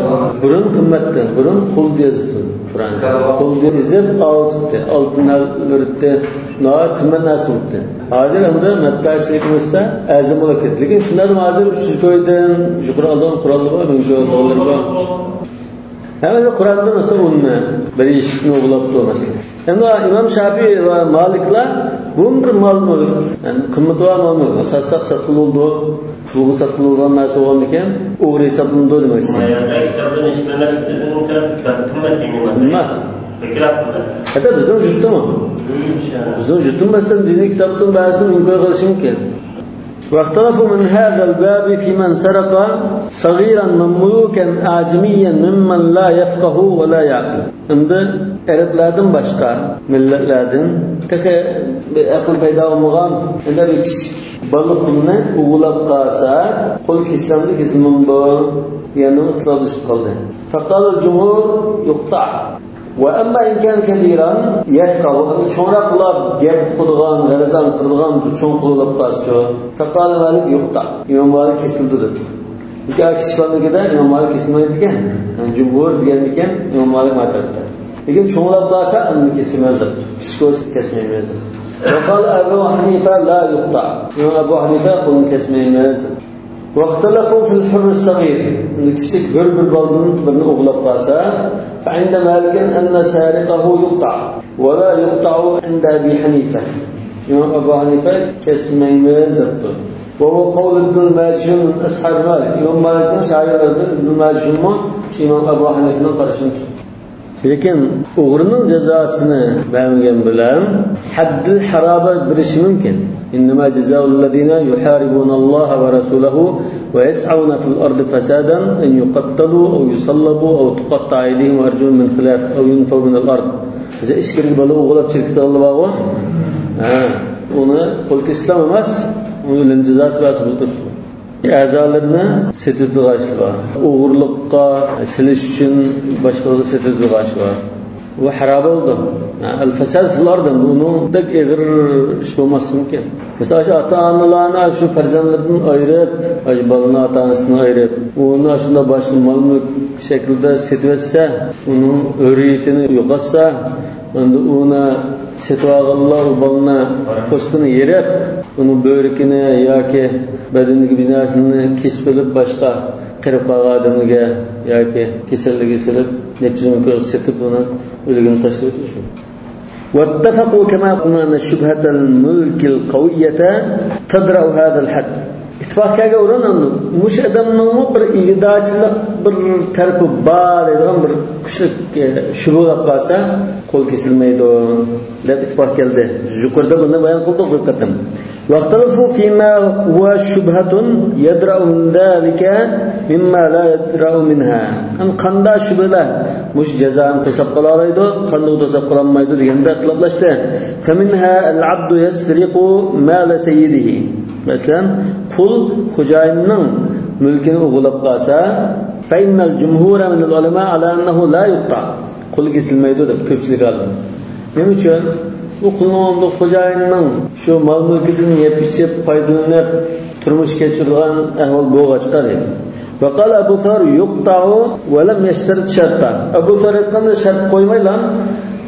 بۇرۇن قىممەتتى، بۇرۇن قۇل دېيەزىپتۇ قۇرئان. قۇل دېيەزىپ ئاۋۇتتى، ئالتۇن بېرىپتى، ناھايىتى قىممەت نەرسە بولۇپتى. ھازىر ئەمدى مەتبەئەچىلىكىمىزدە ئەرزان بولۇپ كەتتى. لېكىن شۇنداقلا ھازىر ئۈچ يۈز كويدىن يۇقىرى ئالىدىغان قوراللار بار، مىڭ كوي ئالىدىغانلىرى بار. ھەممىسى قۇرئاندىن مەسىلەن ئۇننى، بىر ئېشەكنى ئوغرىلاپتۇ مەسىلەن. ئەمما ئىمام شافىئى ۋە مالىكلار بۇ بىر مال مۈلۈك، يەنى قىممىتى بار مال مۈلۈك. ساتساق ساتقىلى بولىدۇ، پۇلغا ساتقىلى بولىدىغان نەرسە بولغاندىكىن ئوغرى ھېسابلىنىدۇ دېمەكچى. بۇ يەردە كىتابتىن ھېچ بىر نەرسە بىزنىڭكى بەك قىممەت يەنى. نېمە؟ بەكرەك قىممەت. ھەتتا بىزنىڭ جۇتتىمۇ؟ بىزنىڭ جۇتتىمۇ مەسىلەن دىنىي كىتابتىن بەزىدىن ئىنكار قىلىشى مۇمكىن. واختلفوا من هذا الباب في من سرق صغيرا مملوكا أعجميا ممن لا يفقه ولا يعقل. ئەمدى ئەرەبلەردىن باشقا مىللەتلەردىن تېخى بىر ئەقلى پەيدا بولمىغان، ئەمدى بىر كىچىك بالا قۇلنى ئوغرىلاپ قالسا، قول كېسىلەمدۇ، كېسىلمەمدۇ دېگەندىن ئىختىلاپلىشىپ قالدى. فقال الجمهور يقطع. وأما إن كان كبيرا يفقه، ئەمدى چوڭراق بولۇپ گەپ ئۇقىدىغان، غەرەز ئاڭقىرىدىغان بىر چوڭ قۇل بولۇپ قالسىچۇ؟ فقال مالك يقطع. ئىمام مالىك كېسىلىدۇ دېدى. لېكىن كىچىك بالىنىڭكىدە ئىمام مالىك كېسىلمەيدىكەن. يەنى جۇمھۇر دېگەندىكەن ئىمام مالىك مانا تەرەپتە. لېكىن چوڭلاپ قالسا ئەمدى كېسىمىز دەپ، كىچىك بولسا كەسمەيمىز دەپ. وقال أبو حنيفة لا يقطع. ئىمام ئەبۇ ھەنىفە قولىنى كەسمەيمىز دەپ. واختلفوا في الحر الصغير. كىچىك ھۆر بىر بالىدىن بىرنى ئوغرىلاپ قالسا، فعند مالك أن سارقه يقطع ولا يقطع عند أبي حنيفة. ئىمام ئەبۇ ھەنىفە كەسمەيمىز دەپتۇ. وهو قول ابن الماجشون من أصحاب مالك. ئىمام مالىكنىڭ شاگىرتلىرىدىن ئىبن ماجشونمۇ شۇ ئىمام ئەبۇ ھەنىفىنىڭ قارىشىنى تۇتتى. لېكىن ئوغرىنىڭ جازاسىنى بەرمىگەن بىلەن ھەددىل ھارابە بېرىشى مۇمكىن. إنما جزاء الذين يحاربون الله ورسوله ويسعون في الأرض فسادا أن يقتلوا أو يصلبوا أو تقطع أيديهم وأرجلهم من خلاف أو ينفوا من الأرض. بىز ئىچكىرىگە بالا ئوغرىلاپ چىركىتىۋالغان بارغۇ. ھە، ئۇنى قول كېسىشلا ئەمەس، ئۇنى ئۆلۈم جازاسى بەرسە بولىدۇ. ئەزالىرىنى سېتىۋېتىدىغان ئىشلار بار. ئوغرىلىققا سېلىش ئۈچۈن باشقىلارغا سېتىۋېتىدىغان ئىشلار بار. بۇ خاراب بولدى. ئەل-فەساد فىل ئارد، ئۇنىڭدەك ئېغىر ئىش بولماسلىقى مۇمكىن. مىسال، شۇ ئاتا-ئانىلارنى شۇ پەرزەنتلىرىدىن ئايرىپ، شۇ بالىنى ئاتا-ئانىسىدىن ئايرىپ، ئۇنى شۇنداق باشقا مال-مۈلۈك شەكلىدە سېتىۋەتسە، ئۇنىڭ ھۆرىيىتىنى يوقاتسا، ئەمدى ئۇنى سېتىۋالغانلار ئۇ بالىنى پوستىنى يېرىپ، ئۇنىڭ بۆرىكىنى ياكى بەدىنىدىكى بىر نەرسىنى كېسىپ ئېلىپ، باشقا قېرىپ قالغان ئادەمگە ياكى كېسەللىككە سېلىپ، نەچچە يۈز مىڭ كويغا سېتىپ، ئۇنى ئۆلۈگىنى تاشلىۋېتىش. واتفقوا كما قلنا أن شبهة الملك القوية تدرأ هذا الحد. ئىتتىپاق كەلگەن ئورۇن، مۇشۇ ئادەمنىڭمۇ بىر ئىگىدارچىلىق بىر تەرىپى بار دەيدىغان بىر كۈچلۈك، ئە، شۈبھە بولۇپ قالسا، قول كېسىلمەيدۇ دەپ ئىتتىپاق كەلدى. يۇقىرىدا بۇنى بايان قىلدۇق بىر قېتىم. واختلفوا فيما هو شبهة يدرأ من ذلك مما لا يدرأ منها. يەنى قانداق شۈبھىلەر مۇشۇ جازانى توساپ قالالايدۇ، قانداق توساپ قالالمايدۇ دېگەندە ئىختىلاپلاشتى. فمنها العبد يسرق مال سيده. مەسىلەن، قۇل خوجايىننىڭ مۈلكىنى ئوغرىلاپ قالسا، فإن الجمهور من العلماء على أنه لا يقطع. قول كېسىلمەيدۇ دەپ كۆپچىلىك ئالىم. نېمە ئۈچۈن؟ بۇ قۇلنىڭ، ئۇنداق خوجايىننىڭ شۇ مال-مۈلكىدىن يەپ-ئىچىپ، پايدىلىنىپ، تۇرمۇش كەچۈرىدىغان ئەھۋال بولغاچقا دەيدۇ. وقال أبو ثور يقطع ولم يشترط شرطا. ئەبۇ سەئىد ئېيتقاندا شەرت قويمايلا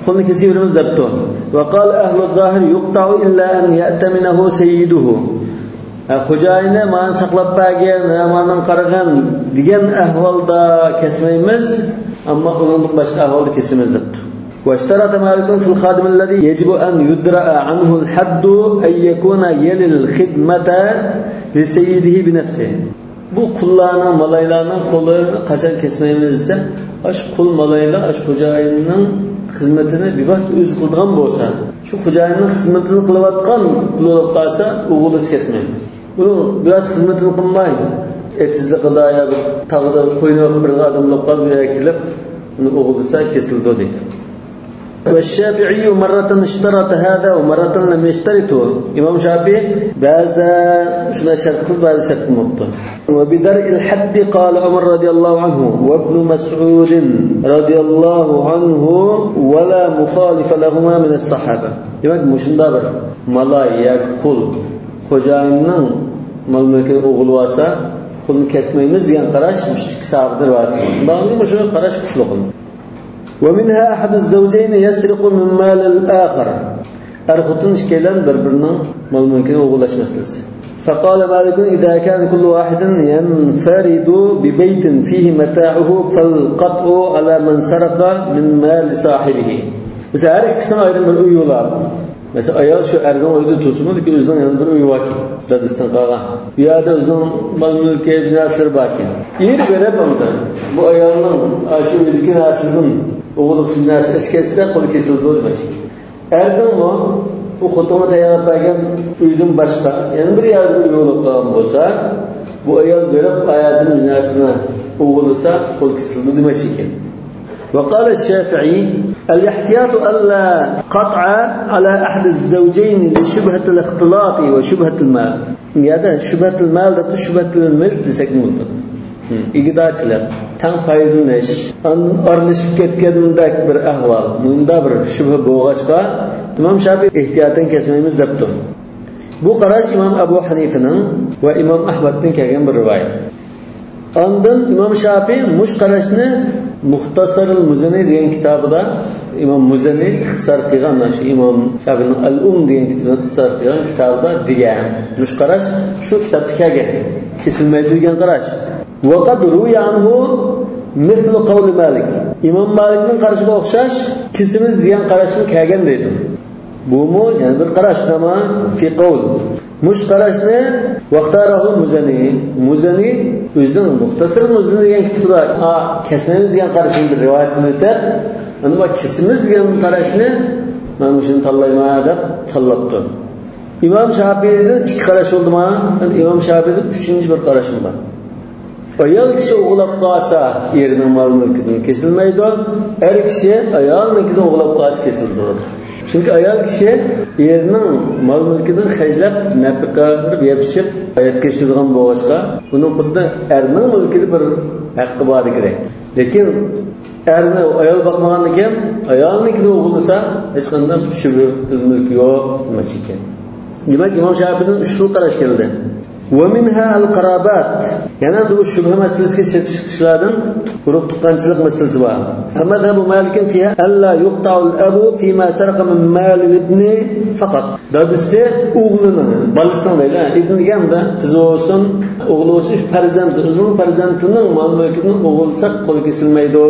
قۇلنى كېسىۋېرىمىز دەپتۇ. وقال أهل الظاهر يقطع إلا أن يأتمنه سيده. ھە، خوجايىنى مانا ساقلاپ بەرگەن، مانا قارىغىن دېگەن ئەھۋالدا كەسمەيمىز، ئەمما ئۇنىڭدىن باشقا ئەھۋالدا كېسىمىز دەپتۇ. واشترط مالك في الخادم الذي يجب أن يدرأ عنه الحد أن يكون يلي الخدمة لسيده بنفسه. بۇ قۇللارنىڭ، مالايلارنىڭ قولىنى قاچان كەسمەيمىز دېسە، ئاشۇ قۇل، مالايلار ئاشۇ خوجايىننىڭ خىزمىتىنى بىۋاسىتە ئۆزى قىلىدىغان بولسا، شۇ خوجايىننىڭ خىزمىتىنى قىلىۋاتقان قۇل بولۇپ قالسا، ئوغرىلىسا كەسمەيمىز. ئۇنىڭ بىراز خىزمىتىنى قىلماي، ئېتىزلىقىدا يا بىر تاغدا قويۇن بېقىپ بېرىدىغان ئادەم بولۇپ قالىدۇ، بۇ يەرگە كېلىپ ئۇنى ئوغرىلىسا كېسىلىدۇ دەيدۇ. والشافعي مرة اشترط هذا ومرة لم يشترطه. ئىمام شافىئى بەزىدە شۇنداق شەرت قىلىپ، بەزىدە شەرت قىلماپتۇ. وبدرء الحد قال عمر رضي الله عنه وابن مسعود رضي الله عنه ولا مخالف لهما من الصحابة. دېمەك، مۇشۇنداق بىر مالاي ياكى قۇل خوجايىننىڭ مال-مۈلكىنى ئوغرىلىۋالسا، قۇلنى كەسمەيمىز دېگەن قاراش مۇشۇ ئىككى ساھابىدىن رىۋايەت قىلىنغان. مۇشۇ قاراش كۈچلۈك. ومنها أحد الزوجين يسرق من مال الآخر. ئەر-خوتۇن ئىككىيلەن بىر-بىرىنىڭ مال-مۈلكىنى ئوغرىلاش مەسىلىسى. فقال مالك إذا كان كل واحد ينفرد ببيت فيه متاعه فالقطع على من سرق من مال صاحبه. مەسىلەن، ھەر ئىككىسىنىڭ ئايرىم بىر ئۆيى بولار. مەسىلەن، ئايال شۇ ئەرنىڭ ئۆيىدە تۇرسىمۇ، لېكىن ئۆزىنىڭ يەنە بىر ئۆيى باركەن، دادىسىدىن قالغان. بۇ يەردە ئۆزىنىڭ مال-مۈلكى، بىر نەرسىلىرى باركەن. ئېرى بېرىپ ئاندا بۇ ئايالنىڭ ئاشۇ ئۆيدىكى نەرسىدىن، ئوغرىلىق نەرسە ئەسكەتسە، قولى كېسىلىدۇ دېمەكچى. ئەرنىڭمۇ ئۇ خوتۇنغا تەييارلاپ بەرگەن ئۆيدىن باشقا يەنە بىر يەردە ئۆي بولۇپ قالغان بولسا، بۇ ئايال بېرىپ ئايالىدىن نەرسىنى ئوغرىلىسا، قول كېسىلىدۇ دېمەكچى ئىكەن. وقال الشافعي الاحتياط ألا قطع على أحد الزوجين لشبهة الاختلاط وشبهة المال. يا دا شبهة المال دەپتۇ، شبهة الملك دېسەكمۇ بولىدۇ. ئىگىدارچىلىق، تەڭ پايدىلىنىش، ئان-، ئارىلىشىپ كەتكەندەك بىر ئەھۋال، مۇنداق بىر شۈبھە بولغاچقا، ئىمام شافىئى ئېھتىياتەن كەسمەيمىز دەپتۇ. بۇ قاراش ئىمام ئەبۇ ھەنىفىنىڭ ۋە ئىمام ئەھمەدتىن كەلگەن بىر رىۋايەت. ئاندىن ئىمام شافىئى مۇشۇ قاراشنى مۇختەسەرۇل مۇزەنى دېگەن كىتابىدا، ئىمام مۇزەنى ئىختىسار قىلغان، شۇ ئىمام شافىئىنىڭ ئەل-ئۇم دېگەن كىتابىنى ئىختىسار قىلغان كىتابىدا دېگەن. مۇشۇ قاراش شۇ كىتابتا كەلگەن. كېسىلمەيدۇ دېگەن قاراش. وقد روي عنه مثل قول مالك. ئىمام مالىكنىڭ قارىشىغا ئوخشاش، كېسىمىز دېگەن قاراشمۇ كەلگەن دەيدۇ. بۇمۇ يەنە بىر قاراش، نەما في قول. مۇشۇ قاراشنى واختاره المزني. مۇزەنى ئۆزىنىڭ مۇختەسەر مۇزەنى دېگەن كىتابىدا، ئا، كەسمەيمىز دېگەن قاراشنى بىر رىۋايەت قىلىپ ئۆتۈپ، ئەمما كېسىمىز دېگەن قاراشنى مەن مۇشۇنى تاللايمەن دەپ تاللاپتۇ. ئىمام شاپىئىدىن ئىككى قاراش بولدى مانا. ئەمدى ئىمام شاپىئىدىن ئۈچىنچى بىر قاراشمۇ بار. ئايال كىشى ئوغرىلاپ قالسا، ئېرىنىڭ مال-مۈلكىدىن كېسىلمەيدۇ. ئەر كىشى ئايالنىڭكىنى ئوغرىلاپ قالسا كېسىلىدۇ. چۈنكى ئايال كىشى ئېرىنىڭ مال-مۈلكىدىن خەجلەپ، نەپىقە قىلىپ، يەپ-ئىچىپ ھايات كەچۈرىدىغان بولغاچقا، بۇنىڭ خۇددى ئەرنىڭ مۈلكىدە بىر ھەققى باردەك. لېكىن ئەرنى ئايال باقمىغاندىكىن، ئايالنىڭكىنى ئوغرىلىسا، ھېچقانداق شۈبھە مۈلكى يوق دېمەكچى ئىكەن. دېمەك، ئىمام شاپىئىدىن ئۈچ خىل قاراش كەلدى. ومنها القرابات. يەنە بۇ شۈبھە مەسىلىسىگە چېتىشلىقلاردىن ئۇرۇق تۇغقانچىلىق مەسىلىسى بار. فمذهب مالك فيها ألا يقطع الأب فيما سرق من مال الابن فقط. دادىسى ئوغلىنىڭ، بالىسىنىڭ دەيلى، ئىبن دېگەندە قىزى بولسۇن، ئوغلى بولسۇن، شۇ پەرزەنتى، ئۆزىنىڭ پەرزەنتىنىڭ مال-مۈلكىدىن ئوغرىلىسا قولى كېسىلمەيدۇ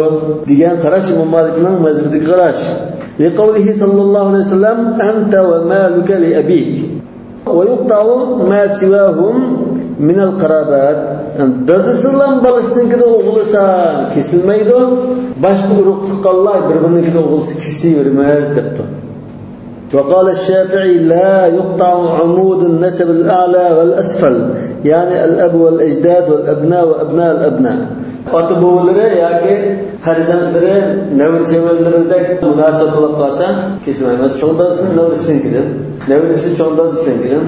دېگەن قاراش ئىمام مالىكنىڭ مەزھىپىدىكى قاراش. لقوله صلى الله عليه وسلم: أنت ومالك لأبيك. ويقطع ما سواهم من القرابات. دادىسى بىلەن بالىسىنىڭكىدىن ئوغرىلىسا كېسىلمەيدۇ، باشقا ئۇرۇق تۇغقانلار بىر-بىرىنىڭكىدىن ئوغرىلىسا كېسىۋېرىمىز دەپتۇ. وقال الشافعي: لا يقطع عمود النسب الأعلى والأسفل، يعني الأب والأجداد والأبناء وأبناء الأبناء. ئاتا-بوۋىلىرى ياكى پەرزەنتلىرى، نەۋرە-چەۋرىلىرىدەك مۇناسىۋەت بولۇپ قالسا كېسىلمەيمىز. چوڭ دادىسىنىڭ نەۋرىسىنىڭكىدىن، نەۋرىسى چوڭ دادىسىنىڭكىدىن،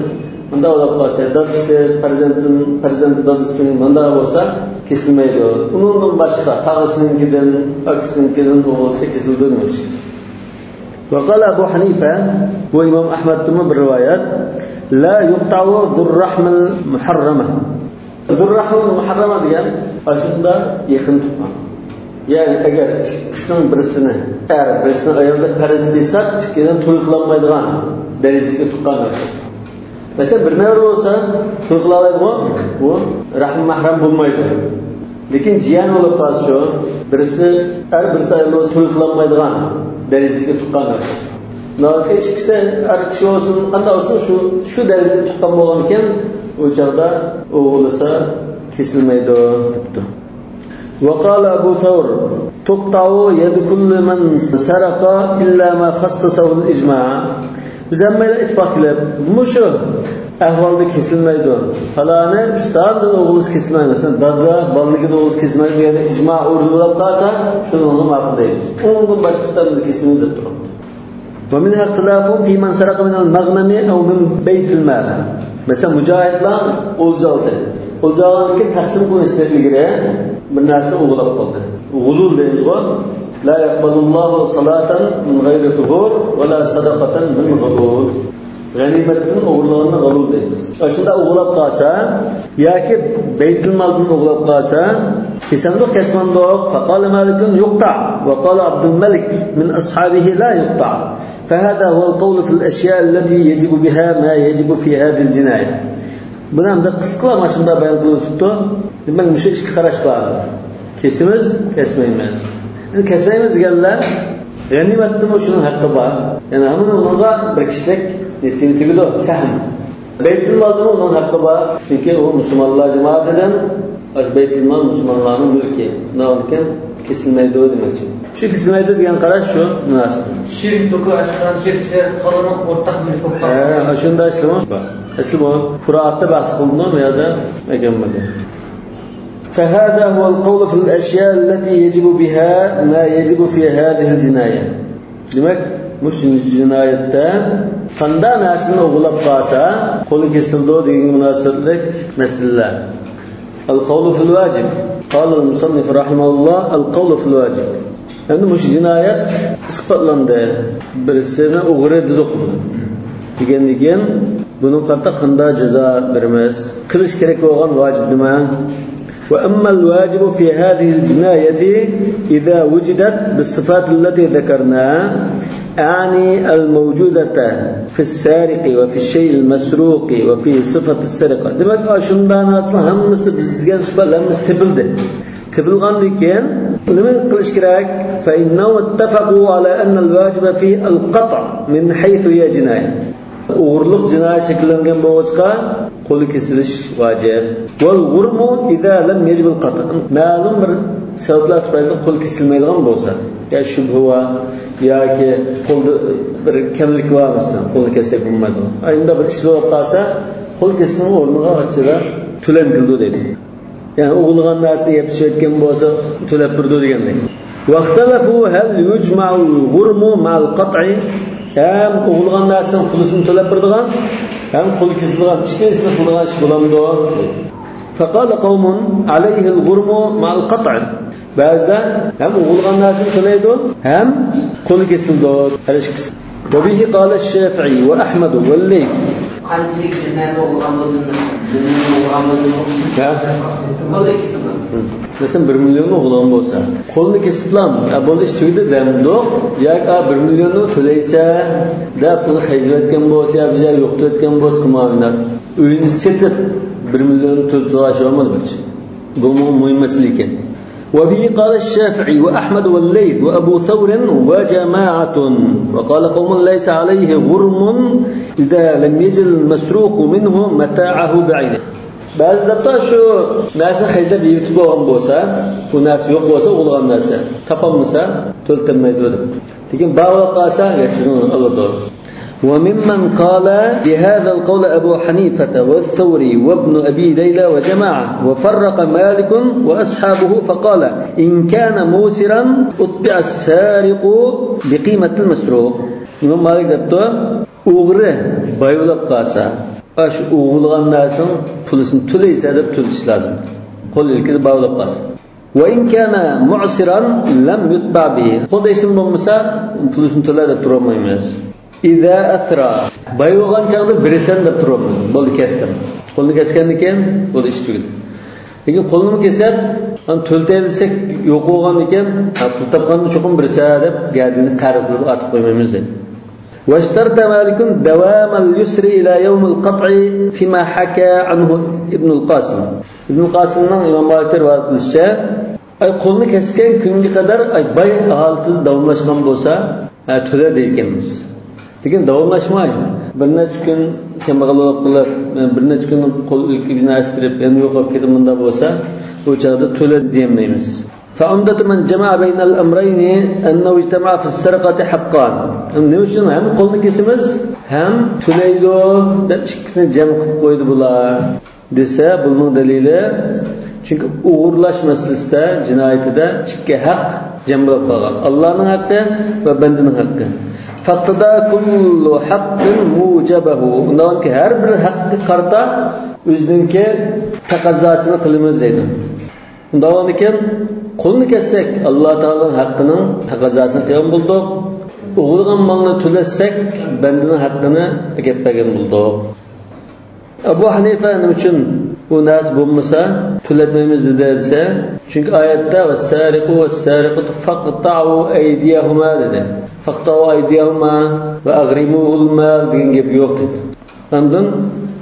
مۇنداق بولۇپ قالسا، دادىسى پەرزەنتىنىڭ، پەرزەنت دادىسىنىڭ مۇنداق بولسا كېسىلمەيدۇ. ئۇنىڭدىن باشقا تاغىسىنىڭكىدىن، ئاكىسىنىڭكىدىن ئوغرىلىسا كېسىلىدۇ دېمەكچى. وقال أبو حنيفة، بۇ ئىمام ئەھمەدتىنمۇ بىر رىۋايەت، لا يقطع ذو الرحم المحرمة. زۇررەھمۇل مۇھەررەمە دېگەن ئاشۇنداق يېقىن تۇغقان. يەنى ئەگەر ئىككىسىنىڭ بىرسىنى ئەر، بىرسىنى ئايال دەپ پەرەز قىلساق، ئىككىلەن توي قىلالمايدىغان دەرىجىگە تۇغقان. مەسىلەن، بىر نەۋرە بولسا توي قىلالايدىغۇ؟ بۇ رەھىم مەھرەم بولمايدۇ. لېكىن جىيەن بولۇپ قالسىچۇ، بىرسى ئەر، بىرسى ئايال بولسا توي قىلالمايدىغان دەرىجىدىكى تۇغقان. ناۋاكى ئىككىسى ئەر كىشى بولسۇن، قانداق بولسۇن، شۇ، شۇ دەرىجىدە تۇغقان بولغانكەن، ئۇ چاغدا ئوغرىلىسا كېسىلمەيدۇ دەپتۇ. وقال أبو ثور: تقطع يد كل من سرق إلا ما خصصه الإجماع. بىز ھەممەيلەن ئىتتىپاق قىلىپ، مۇشۇ ئەھۋالدا كېسىلمەيدۇ. پالانى ئۇستازدىن ئوغۇلسى كېسىلمەيدۇ. مەسىلەن، دادا بالىنىڭكىدىن ئوغۇلسى كېسىلمەيدۇ دېگەندە ئىجما ئورۇنلىپ قالسا، شۇنىڭغا ماقۇل دەيمىز. ئۇنىڭدىن باشقىسىدىن كېسىمىز دەپ تۇرۇپتۇ. ومنها اختلاف في من سرق من المغنم أو من بيت المال. مەسىلەن، مۇجاھىدلار ئولجا ئالدى. ئولجا ئالغاندىن كېيىن تەقسىم قىلىنىشتىن ئىلگىرى بىر نەرسە ئوغرىلاپ قالدى. غۇلۇل دەيمىزغۇ. لا يقبل الله صلاة من غير طهور ولا صدقة من غلول. غەنىيمەتتىن ئوغرىلىغاننى غۇلۇل دەيمىز. ئاشۇنداق ئوغرىلاپ قالسا ياكى بەيتۇلمالدىن ئوغرىلاپ قالسا، كېسەمدۇق، كەسمەمدۇق؟ فقال مالك: يقطع. وقال عبد الملك من أصحابه: لا يقطع. فهذا هو القول في الأشياء التي يجب بها ما يجب في هذه الجناية. بۇنى ئەمدى قىسقىلا مانا شۇنداق بايان قىلىۋېتىپتۇ. دېمەك، مۇشۇ ئىككى قاراش بار. كېسىمىز، كەسمەيمىز. ئەمدى كەسمەيمىز دېگەنلەر، غەنىيمەتتىمۇ شۇنىڭ ھەققى بار. يەنى ھەممىنىڭ ئۇنىڭغا بىر كىشىلىك نېسىۋى تېگىدۇ، سەھىم. بەيتۇلمالدىمۇ ئۇنىڭ ھەققى بار. چۈنكى ئۇ مۇسۇلمانلار جامائىتىدىن، ئاشۇ بەيتۇلمال مۇسۇلمانلارنىڭ مۈلكى. شۇنداق ئىكەن، كېسىلمەيدۇ دېمەكچى. شۇ كېسىلمەيدۇ دېگەن قاراش شۇ مۇناسىۋەت. شىرك توكى ئاشقان شىرك سەير قالىنىڭ ئورتاق مۈلكى بولۇپ قالغان. ھە، شۇنداق ئىشلىمىش بار. ئەسلى بۇ قۇرائاتتا بەھس قىلىنىدۇ، بۇ يەردە ئەكەلمىدى. فهذا هو القول في الأشياء التي يجب بها ما يجب في هذه الجناية. دېمەك، مۇشۇ جىنايەتتە قانداق نەرسىنى ئوغرىلاپ قالسا، قولى كېسىلىدۇ دېگەنگە مۇناسىۋەتلىك مەسىلىلەر. القول في الواجب. قال المصنف رحمه الله: القول في الواجب. ئەمدى مۇشۇ جىنايەت ئىسپاتلاندى. بىرسىنى ئوغرى دېدۇق دېگەندىن كېيىن، بۇنىڭغا قارىتا قانداق جازا بېرىمىز؟ قىلىش كېرەك بولغان ۋاجىپ نېمە؟ وأما الواجب في هذه الجناية إذا وجدت بالصفات التي ذكرنا، أعني الموجودة في السارق وفي الشيء المسروق وفي صفة السرقة. دېمەك، ئاشۇنداق نەرسىلەر ھەممىسى بىز دېگەن سۈپەتلەر ھەممىسى تېپىلدى. تېپىلغاندىن كېيىن نېمە قىلىش كېرەك؟ فإنهم اتفقوا على أن الواجب فيه القطع من حيث هي جناية. ئوغرىلىق جىنايەت شەكىللەنگەن بولغاچقا، قولى كېسىلىش ۋاجىپ. والغرم إذا لم يجب القطع. مەلۇم بىر سەۋەبلەر تۈپەيلىدىن قول كېسىلمەيدىغان بولسا، يا شۈبھە بار، ياكى قولدا بىر كەملىك بار، مەسىلەن، قولنى كەسسەك بولمايدۇ. ئانداق بىر ئىش بولۇپ قالسا، قول كېسىشنىڭ ئورنىغا ئاچچىدا تۆلەم كېلىدۇ دەيدۇ. يەنى ئوغرىلىغان نەرسىنى يەپ ئىچىۋەتكەن بولسا، تۆلەپ بېرىدۇ دېگەندەك. واختلفوا هل يجمع الغرم مع القطع؟ ھەم ئوغرىلىغان نەرسىنىڭ پۇلىسىنى تۆلەپ بېرىدىغان، ھەم قول كېسىدىغان، ئىككىلىسىنى قىلىدىغان ئىش بولامدۇ؟ فقال قوم عليه الغرم مع القطع. بەزىلەر ھەم ئوغرىلىغان نەرسىنى تۆلەيدۇ، ھەم قولى كېسىلىدۇ. ھەر ئىككىسى. وبه قال الشافعي وأحمد والليث. قانچىلىك بىر نەرسە ئوغرىلىغان بولسۇن، بىر مىليون ئوغرىلىغان بولسۇن. ھە؟ بولدى، كېسىلدى. مەسىلەن، بىر مىليوننى ئوغرىلىغان بولسا، قولىنى كېسىپلا، «ئە، بولدى، ئىش تۈگىدى» دەمدۇق. ياكى، «ئا، بىر مىليوننى تۆلەيسەن» دەپ، بۇنى خەجلەۋەتكەن بولسا، يا بىزگە يوقىتىۋەتكەن بولسا، قىلمايمەن دەپ، ئۆيىنى سېتىپ، بىر مىليوننى تۆلىتىۋالغان بولمىدى. بۇمۇ مۇھىم مەسىلە ئىكەن. وبه قال الشافعي وأحمد والليث وأبو ثور وجماعة، وقال قوم ليس عليه غرم إذا لم يجد المسروق منه متاعه بعينه. بەزى دەپتۇ، شۇ نەرسىنى خەجلەپ يېيىۋېتىپ بولغان بولسا، بۇ نەرسە يوق بولسا، ئوغرىلىغان نەرسە، تاپالمىسا، تۆلىتەلمەيدۇ دەپ. لېكىن بار بولۇپ قالسا، يەتتىنى ئالىدۇ. وممن قال بهذا القول أبو حنيفة والثوري وابن أبي ليلى وجماعة، وفرق مالك وأصحابه فقال: إن كان موسرا أتبع السارق بقيمة المسروق. ئىمام مالىك دەپتۇ، ئوغرى باي بولۇپ قالسا، ئاشۇ ئوغرىلىغان نەرسىنىڭ پۇلىسىنى تۆلەيسەن دەپ تۆلىتىش لازىم. قول ئىلكىدە باي بولۇپ قالسا. وإن كان معسرا لم يتبع به. قولدا ھېچنېمە بولمىسا، پۇلىسىنى تۆلە دەپ تۇرالمايمىز. إذا أثرى. باي بولغان چاغدا بېرىسەن دەپ تۇرالمايمىز. بولدى، كەتتىم. قولنى كەسكەندىن كېيىن، بولدى، ئىش تۈگىدى. لېكىن قولنىمۇ كېسەپ، ئانا تۆلىتەيلىسەك يوق بولغاندىكىن، ھە، پۇل تاپقاندا چوقۇم بېرىسەن دەپ گەدىنى قەرز قىلىپ ئارتىپ قويمايمىز دەيدۇ. واشترط مالك دوام اليسر إلى يوم القطع فيما حكى عنه ابن القاسم. ئىبن قاسىمنىڭ ئىمام مالىكتىن رىۋايەت قىلىشىچە، ئاي، قولنى كەسكەن كۈنگە قەدەر، ئاي، باي ھالىتىدە داۋاملاشقان بولسا، ھە، تۆلە دەيدىكەنمىز. لېكىن داۋاملاشماي، بىر نەچچە كۈن كەمبەغەللىك قىلىپ، بىر نەچچە كۈن قول ئىلكىگە بىناسىرىپ، يەنە يوقاپ كېتىپ، مۇنداق بولسا، بۇ چاغدا تۆلە دېيەلمەيمىز. فعمدة من جمع بين الأمرين أنه اجتمع في السرقة حقان. نېمە ئۈچۈن ھەم قولنى كېسىمىز، ھەم تۆلەيدۇ دەپ ئىككىسىنى جەم قىلىپ قويدى بۇلار دېسە، بۇنىڭ دەلىلى، چۈنكى ئوغرىلاش مەسىلىسىدە، جىنايىتىدە ئىككى ھەق جەم بولۇپ قالغان. ئاللانىڭ ھەققى ۋە بەندىنىڭ ھەققى. فاقتضى كل حق موجبه. ئۇنداقكى ھەر بىر ھەققە قارىتا ئۆزىنىڭكى تەقەززاسىنى قىلىمىز دەيدۇ. ئۇنداق بولغاندىكىن، قولنى كەسسەك، ئاللا تائالانىڭ ھەققىنىڭ تەقەززاسىنى قىلغان بولدۇق. ئوغرىلىغان مالنى تۆلەتسەك، بەندىنىڭ ھەققىنى ئەكەپ بەرگەن بولدۇق. ئەبۇ ھەنىفە نېمە ئۈچۈن بۇ نەرسە بولمىسا، تۆلەتمەيمىز دېدى دېسە، چۈنكى ئايەتتە، والسارق والسارقة فاقطعوا أيديهما دېدى. فاقطعوا أيديهما وأغرموه المال دېگەن گەپ يوق دېدى. ئاندىن،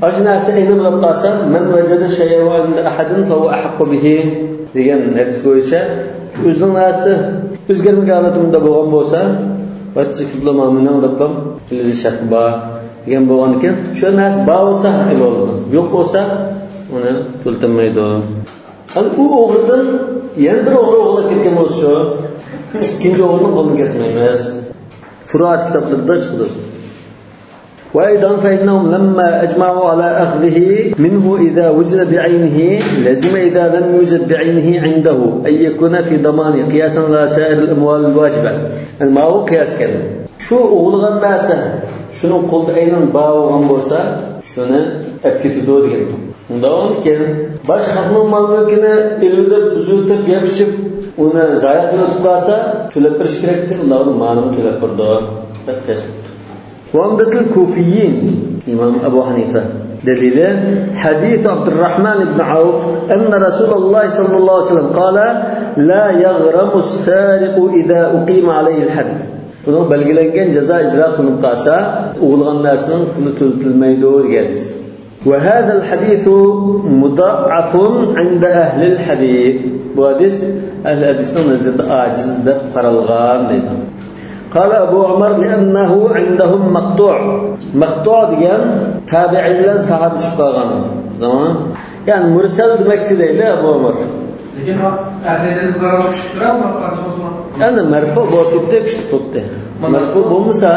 ئاشۇ نەرسە ئەينى بولۇپ قالسا، من وجد شيئه عند أحد فهو أحق به دېگەن ھەدىس بويىچە، ئۆزىنىڭ نەرسىسى ئۆزگەرمىگەن ھالەتتە بولغان بولسا، ۋاجىب كىپلىما مېنىڭ دەپلا بىلىش ھەققى بار دېگەن بولغاندىكىن، شۇ نەرسە بار بولسا ھەققى بولىدۇ، يوق بولسا ئۇنى تۆلىتەلمەيدۇ. ھەم ئۇ ئوغرىدىن يەنە بىر ئوغرى ئوغرىلاپ كەتكەن بولسا، شۇ ئىككىنچى ئوغرىنىڭ قولىنى كەسمەيمىز. فۇرۇئات كىتابلىرىدا چىقىدۇ. وأيضا فإنهم لما أجمعوا على أخذه منه إذا وجد بعينه، لزم إذا لم يوجد بعينه عنده أن يكون في ضمانه قياسا على سائر الأموال الواجبة. يەنى ماۋۇ قىياس ئىكەن. شۇ ئوغرىلىغان نەرسە شۇنىڭ قولىدا ئەينەن بار بولغان بولسا، شۇنى ئەپ كېتىدۇ دېگەن. ئۇنداق بولغاندىكىن، باشقا خەقنىڭ مال-مۈلكىنى ئېلىۋېتىپ، بۇزۇۋېتىپ، يەپ ئىچىپ، ئۇنى زايە قىلىۋېتىپ قالسا، تۆلەپ بېرىش كېرەكتى، ئۇنداق مالىنى تۆلەپ بېرىدۇ، دەپ قىياس قىلىپتۇ. وعمدة الكوفيين، ئىمام ئەبۇ ھەنىفە دەلىلى، حديث عبد الرحمن بن عوف أن رسول الله صلى الله عليه وسلم قال: لا يغرم السارق إذا أقيم عليه الحد. بۇنىڭ بەلگىلەنگەن جازا ئىجرا قىلىنىپ قالسا، ئوغرىلىغان نەرسىنىڭ پۇلى تۆلىتىلمەيدۇ دېگەن ھەدىس. وهذا الحديث مضعف عند أهل الحديث. بۇ ھەدىس ئەھلى ھەدىسنىڭ نەزىرىدە ئاجىز دەپ قارالغان دەيدۇ. قال أبو عمر لأنه عندهم مقطوع. مەقتۇ دېگەن تابىئىي بىلەن ساھابە چۈشۈپ قالغان زامان. يەنى مۇرسەل دېمەكچى دەيدۇ ئەبۇ ئۆمەر. لېكىن ئەھلىدىن بۇلارغا كۈچلۈكرەك، بۇلار قارشى بولسىمۇ. يەنى مەرفۇ بولسا كۈچلۈك بولدى. مەرفۇ بولمىسا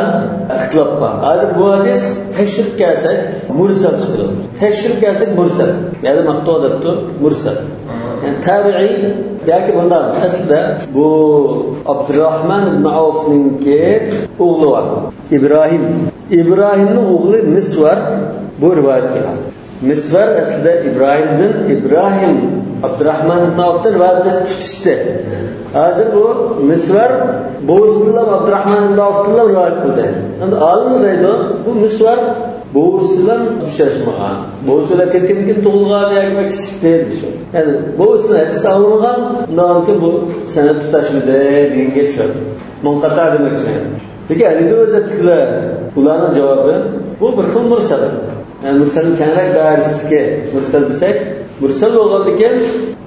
ئىختىلاپ بار. ھازىر بۇ ھەدىس تەكشۈرۈپ كەلسەك، مۇرسەل چىقىدۇ. تەكشۈرۈپ كەلسەك، مۇرسەل. يەنى مەقتۇ دەپتۇ، مۇرسەل. يەنى تابىئىي ياكى بۇنداق. ئەسلىدە بۇ ئابدۇراھمان ئىبن ئەۋفنىڭكى ئوغلى بار. ئىبراھىم. ئىبراھىمنىڭ ئوغلى مىسۋار بۇ رىۋايەت قىلغان. مىسۋار ئەسلىدە ئىبراھىمدىن، ئىبراھىم ئابدۇراھمان ئىبن ئەۋفتىن رىۋايەت قىلىپ ئۇچۇشتى. ھازىر بۇ مىسۋار بوۋىسىدىنلا ئابدۇراھمان ئىبن ئەۋفتىنلا رىۋايەت قىلدى. ئەمدى ئالىملار دەيدۇ، بۇ مىسۋار بوۋىسى بىلەن ئۇچراشمىغان. بوۋىسى ئۆلۈپ كەتكەندىن كېيىن تۇغۇلغان ياكى بىر كىچىك دېيىلدى شۇ. يەنى بوۋىسىدىن ھەدىس ئاڭلىمىغان، ئۇنداق بولغاندىكىن بۇ سەنەد تۇتاشمىدى دېگەن گەپ شۇ. مۇنقەتە دېمەكچىمەن. لېكىن ھەدىسنى ئۆزلەتتىكىلەر، ئۇلارنىڭ جاۋابى، بۇ بىر خىل مۇرسەل. يەنى مۇرسەلنىڭ كەڭرەك دائىرىسىدىكى مۇرسەل دېسەك، مۇرسەل بولغاندىكىن،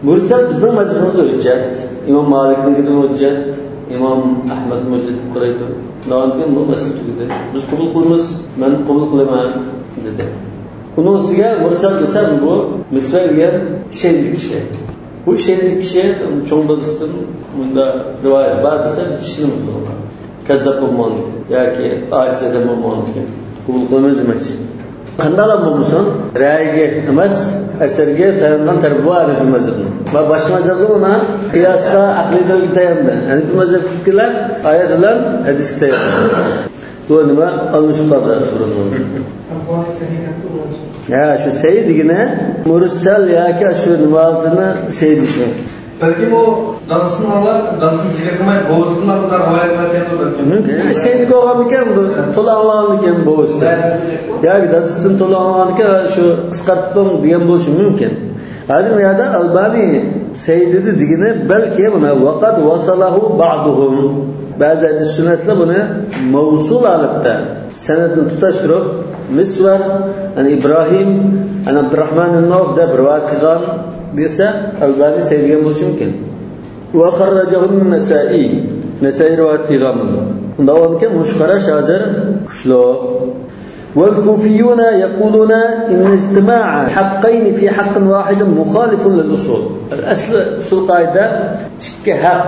مۇرسەل بىزنىڭ مەزھىپىمىزدە ھۆججەت. ئىمام مالىكنىڭكىدىمۇ ھۆججەت، ئىمام ئەھمەدمۇ ھۆججەت دەپ قارايدۇ. شۇنداقتىن بۇ مەسىلە تۈگىدى. بىز قوبۇل قىلىمىز، مەن قوبۇل قىلىمەن، دېدى. ئۇنىڭ ئۈستىگە مۇرسەل دېسە، بۇ مىسۋەر دېگەن ئىشەنچلىك كىشى. بۇ ئىشەنچلىك كىشى چوڭ دادىسىدىن مۇنداق رىۋايەت بار دېسە، بىز ئىشىنىمىز ئۇنىڭغا. كەززاپ بولمىغاندىكىن ياكى ئاجىز ئادەم بولمىغاندىكىن قوبۇل قىلىمىز دېمەكچى. قانداقلا بولمىسۇن، رەيگە ئەمەس، ئەسەرگە تايانغان تەرىپى بار ھەنەپىي مەزھەپنىڭ. ۋە باشقا مەزھەپلەر ئۇنى قىياسقا، ئەقلىي دەلىلگە تاياندى. ھەنەپىي مەزھەپتىكىلەر ئايەت بىلەن ھەدىسكە تاياندى. بۇ نېمە؟ ئالمىشىپ قالدى بۇرۇن. ھە، شۇ سەي دېگىنى مۇرسەل ياكى شۇ نېمە ھالىتىنى سەي دېيىش مۇمكىن. بەلكىم ئۇ دادىسىنى ئاڭلاپ، دادىسىنى زىكىر قىلماي، بوۋىسىدىن ئالدىن رىۋايەت قىلغان بولۇشى مۇمكىن. شەيتىگە بولغاندىكىن، بۇ تولا ئاڭلىغاندىكىن بوۋىسىدىن. ياكى دادىسىدىن تولا ئاڭلىغاندىكىن، شۇ قىسقارتىپ دېگەن بولۇشى مۇمكىن. ھازىر بۇ يەردە ئەلبانى سەي دېدى دېگىنى، بەلكى مانا، ۋەقەد ۋەسەلەھۇ بەئزۇھۇم. بەزى ھەدىسشۇناسلار بۇنى مەۋسۇل ھالەتتە سەنەدنى تۇتاشتۇرۇپ، مىسۋەر، يەنى ئىبراھىم، يەنى ئابدۇراھمان ئىبن ئەۋف دەپ رىۋايەت قىلغان دېسە، ئەلبانى سەي دېگەن بولۇشى مۇمكىن. ۋە خەررەجەھۇن نەسائىي. نەسائىي رىۋايەت قىلغان بۇنى. ئۇنداق بولغاندىكىن مۇشۇ قاراش ھازىر كۈچلۈك. والكوفيون يقولون إن اجتماع حقين في حق واحد مخالف للأصول. ئەسلى ئۇسۇل قائىدە ئىككى ھەق،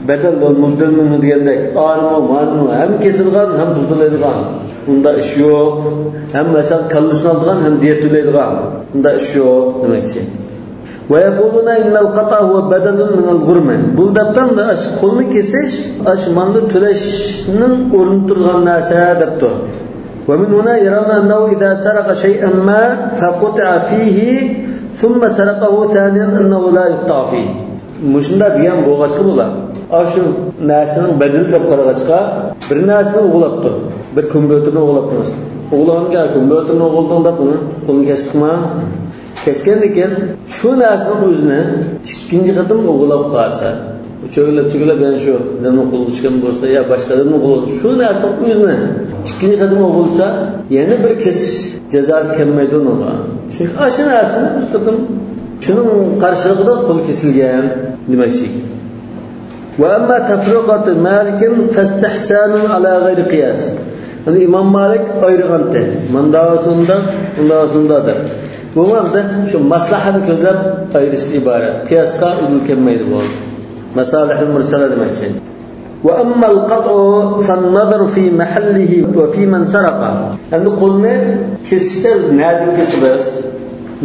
بەدەل ۋە مۇبدىلنىڭ دېگەندەك، ئانىمۇ، مانىمۇ ھەم كېسىدىغان، ھەم بۇغدىلايدىغان. ئۇنداق ئىش يوق. ھەم مەسىلەن، كاللىسىنى ئالىدىغان، ھەم دىيە تۆلەيدىغان. ئۇنداق ئىش يوق دېمەكچى. ويقولون إن القطع هو بدل من الغرم. بۇ دەپتان ئاش قولنى كېسىش، ئاش مالنى تۆلەشنىڭ ئورنىدا تۇرغان نەرسە دەپتۇ. ومن هنا يرون أنه إذا سرق شيئا ما فقطع فيه ثم سرقه ثانيا أنه لا يقطع فيه. مۇشۇنداق دېگەن بولغاچقا بۇلار، ئاشۇ نەرسىنىڭ بەدىلى دەپ قارىغاچقا، بىر نەرسىنى ئوغرىلاپتۇ. بىر كومپيۇتېرنى ئوغرىلاپتۇ مەسىلەن. ئوغرىلىغانكەن، كومپيۇتېرنى ئوغرىلىدىڭ دەپ ئۇنى قولىنى كەستۇقما؟ كەسكەندىن كېيىن شۇ نەرسىنىڭ ئۆزىنى ئىككىنچى قېتىم ئوغرىلاپ قالسا، چۆگىلەپ، چۆگىلەپ يەنە شۇ ئادەمنىڭ قولىغا چۈشكەن بولسا يا باشقا ئادەمنىڭ قولىغا شۇ نەرسىنىڭ ئۆزىنى ئىككىنچى قېتىم ئوغرىلىسا، يەنە بىر كېسىش جازاسى كەلمەيدۇ ئۇنىڭغا. چۈنكى ئاشۇ نەرسىنى بىر قېتىم شۇنىڭ قارشىلىقىدا قول كېسىلگەن دېمەكچى. وأما تفرقة مالك فاستحسان على غير قياس. يەنى ئىمام مالىك ئايرىغانتى. مانداق بولسا مۇنداق، مۇنداق بولسا مۇنداق دەپ. بۇ ۋاقىتتا شۇ ماسلاھەتنى كۆزلەپ ئايرىشتىن ئىبارەت. قىياسقا ئۇدۇل كەلمەيدۇ بۇ. مەسالىھۇل مۇرسەلە دېمەكچى. وأما القطع فالنظر في محله وفي من سرق. ئەمدى قولنى كېسىشتە بىز نەدىن كېسىمىز؟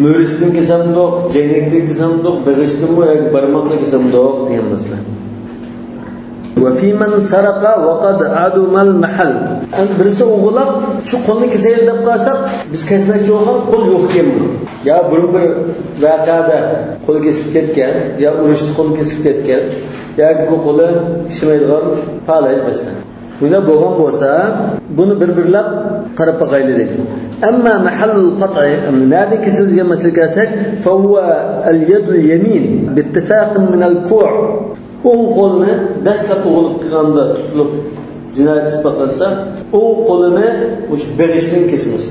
مۈرىسىدىن كېسەمدۇق، جەينەكتىن كېسەمدۇق، بېغىشتىنمۇ ياكى بارماقتىن كېسەمدۇق دېگەن مەسىلە. وفي من سرق وقد عدم المحل. ئەمدى بىرسى ئوغرىلاپ، شۇ قولنى كېسەيلى دەپ قالساق، بىز كەسمەكچى بولغان قول يوق ئىكەن بۇ. يا بۇرۇن بىر ۋەقەدە قولى كېسىلىپ كەتكەن، يا ئۇرۇشتا قولى كېسىلىپ كەتكەن، ياكى بۇ قولى ئىشلىمەيدىغان پالەچ مەسىلەن. بۇنداق بولغان بولسا، بۇنى بىر-بىرلەپ قاراپ باقايلى دېدى. أما محل القطع، نەدە كېسىلىدىغان مەسىلىگە كەلسەك، فهو اليد اليمين باتفاق من الكوع. ئوڭ قولنى دەسلەپ ئوغرىلىق قىلغاندا تۇتۇلۇپ جىنايەت ئىسپاتلانسا، ئوڭ قولىنى مۇشۇ بېغىشتىن كېسىمىز.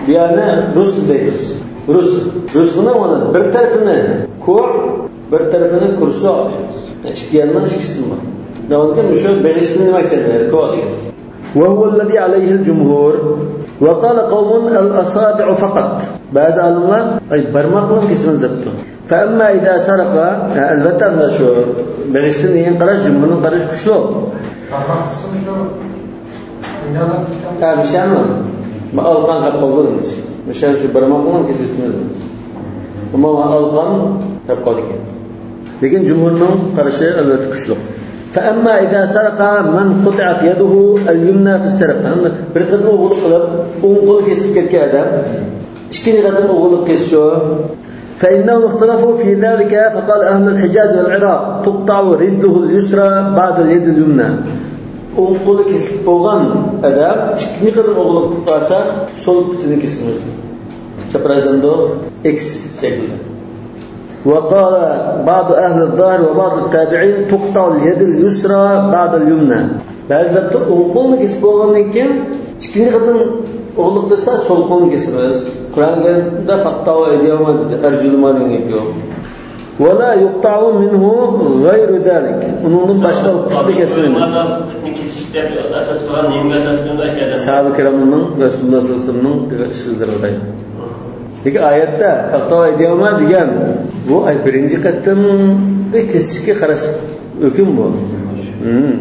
بۇ يەرنى رۇس دەيمىز. رۇس. رۇسنىڭ مانا بىر تەرىپىنى كوع، بىر تەرىپىنى كۇرساق دەيمىز. ئىككى ياننىڭ ئىككىسى بار. دەۋامكى مۇشۇ بېغىشتىن نېمە چىقىدۇ؟ كوع دېگەن. وهو الذي عليه الجمهور. وقال قوم الأصابع فقط. بەزى ئالىملار، ئەي، بارماقنى كېسىمىز دەپتۇ. فأما إذا سرق، ھە، ئەلۋەتتە، ئەمدى شۇ بېغىشتىن دېگەن قاراش، جۇمھۇرنىڭ قارىشى كۈچلۈك. ھە، مىشەنمۇ؟ ما ئالقان دەپ قالدى. مىشەن شۇ بارماقنىڭ كېسىۋېتىمىز. ئەمما ما ئالقان دەپ قالدى ئىكەن. لېكىن جۇمھۇرنىڭ قارىشى ئەلۋەتتە كۈچلۈك. فأما إذا سرق من قطعت يده اليمنى في السرقة. بىر قېتىم ئوغرىلىق قىلىپ، ئوڭ قولى كېسىپ كەتكەن ئادەم ئىككىنچى قېتىم ئوغرىلىق كېسىشى. فإنهم اختلفوا في ذلك، فقال أهل الحجاز والعراق: تقطع رجله اليسرى بعد اليد اليمنى. ئوڭ قولى كېسىلىپ بولغان ئادەم ئىككىنچى قېتىم ئوغرىلىق قىلىپ قالسا، سول پۇتىنى كېسىمىز. چاپراز دەمدۇ، ئېكس شەكلىدە. وقال بعض أهل الظاهر وبعض التابعين: تقطع اليد اليسرى بعد اليمنى. بەزىلەر ئوڭ قولنى كېسىپ بولغاندىن كېيىن ئىككىنچى قېتىم ئوغرىلىق قىلسا، سول قولنى كېسىمىز. قۇرئان كەرىمدە فاقتاغۇ ئەيدىيەھۇما دېدى، ئەرجۇلىما دېگەن گەپ يوق. ولا يقطع منه غير ذلك. ئۇنىڭدىن باشقا پۇتنى كەسمەيمىز. كېسىش دەپ ئاساس قىلغان نېمىگە ئاساس قىلىنىدۇ ئاشۇ ئادەم؟ ساھابە كىرامنىڭ رەسۇلۇللا سەللەللاھۇ ئەلەيھى ۋەسەللەمنىڭ سۆزلىرىگە قارايدۇ. لېكىن ئايەتتە فاقتاغۇ ئەيدىيەھۇما دېگەن بۇ ئاي بىرىنچى قېتىمدا كېسىشكە قاراشلىق ھۆكۈم بۇ. ھىم.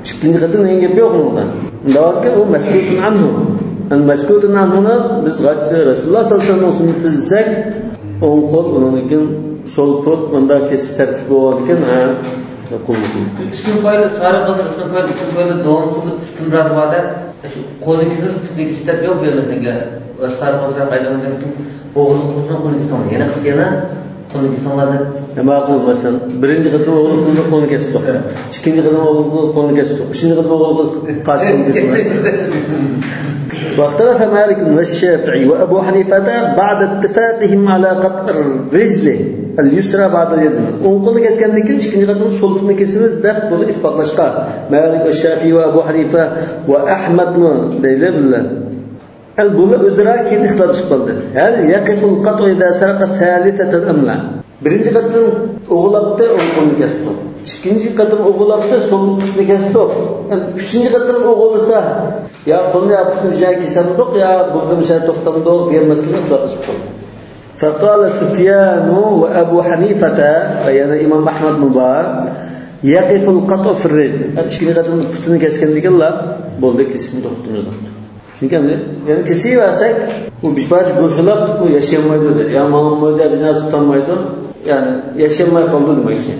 ئىككىنچى قېتىم دېگەن گەپ يوق ئۇنىڭدا. دەۋاتكەن ئۇ مەسكۇتۇن ئەنھۇ. يەنى مەسكۇتۇن ئەنھۇنى بىز غايىسى رەسۇلۇللا سەللەللاھۇ ئەلەيھى ۋەسەللەمنىڭ سۈننىتى دېسەك، ئوڭ قول، ئۇنىڭدىن كېيىن سول پۇت، مۇنداق كېسىش تەرتىپى بولغانىكەن، ھە، قولنى. ئىسمى فايل، سارىق قىلدى، ئىسمى فايل، ئىسمى فايل، داۋامسىزلىق ئىستىمرار بار دەپ، شۇ قولنى كېسىپ، پۇتنى كېسىش دەپ يوق بۇ يەردە سەنگە. ۋە سارىق قىلسا قايدا ئۆلگەن؟ ئوغرىلىق قىلسا قولنى كېسىڭلار. يەنە قىلسا يەنە قولنى كېسىڭلار دەپ. نېمە قىلىمىز مەسىلەن، بىرىنچى قېتىم ئوغرىلىق قىلدۇق، قولنى كەستۇق. ئىككىنچى قېتىم ئوغرىلىق قىلدۇق، قولنى كەستۇق. ئۈچىنچى قېتىم ئوغرىلىق قىلدۇق، قاچتۇق. واختلف مالك والشافعي وأبو حنيفة بعد اتفاقهم على قطع الرجل اليسرى بعد اليد. ئوڭ قولنى كەسكەندىن كېيىن ئىككىنچى قېتىم سول پۇتنى كېسىمىز دەپ بۇنى ئىتتىپاقلاشقان. مالك والشافعي وأبو حنيفة وأحمدمۇ دەيلى بىللە. ئەل بۇلار ئۆزئارا كېيىن ئىختىلاپ چىقىپ قالدى. هل يقف القطع إذا سرق ثالثة أم لا؟ بىرىنچى قېتىم ئوغرىلاپتۇ، ئوڭ قولنى كەستۇق. ئىككىنچى قېتىم ئوغرىلاپتۇ، سول پۇتنى كەستۇق. ئۈچىنچى قېتىم ئوغرىلىسا، يا قولنى، يا پۇتنى بىر جايغا كېسەمدۇق، يا بۇرنىنى بىر جايغا توختامدۇق دېگەن مەسىلىنى ئىختىلاپ چىقىپ قالدى. فقال سفيان وأبو حنيفة، يەنى ئىمام ئەھمەدمۇ بار، يقف القطع في الرجل. ئىككىنچى قېتىم پۇتىنى كەسكەندىكىنلا بولدى، كېسىشنى توختىتىمىز. چۈنكى ئەمدى يەنە كېسىۋەرسەك، ئۇ بىر پارچە بوشىلاپ، ئۇ ياشىيالمايدۇ دەيدۇ. يا ماڭالمايدۇ، يا بىر نەرسە تۇتالمايدۇ. يەنى ياشىيالماي قالىدۇ دېمەكچى.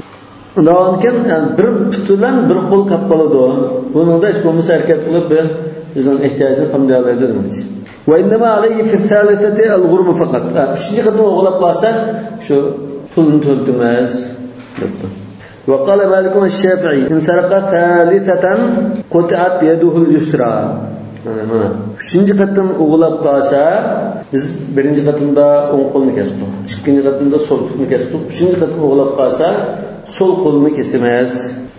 ئۇنداق بولغاندىكىن، يەنى بىر پۇت بىلەن بىر قول قاپ قالىدۇ. بۇنىڭدا ھېچ بولمىسا ھەرىكەت قىلىپ بىر ئۆزىنىڭ ئېھتىياجىنى قامدىيالايدۇ دېمەكچى. وإنما عليه في الثالثة الغرم فقط. ھە، ئۈچىنچى قېتىم ئوغرىلاپ قالسا، شۇ پۇلنى تۆلىتىمىز، دەپتۇ. وقال مالك والشافعي: إن سرق ثالثة قطعت يده اليسرى. مانا، مانا. ئۈچىنچى قېتىم ئوغرىلاپ قالسا، بىز بىرىنچى قېتىمدا ئوڭ قولنى كەستۇق. ئىككىنچى قېتىمدا سول پۇتنى كەستۇق. ئۈچىنچى قېتىم ئوغرىلاپ قالسا، سول قولنى كېسىمىز.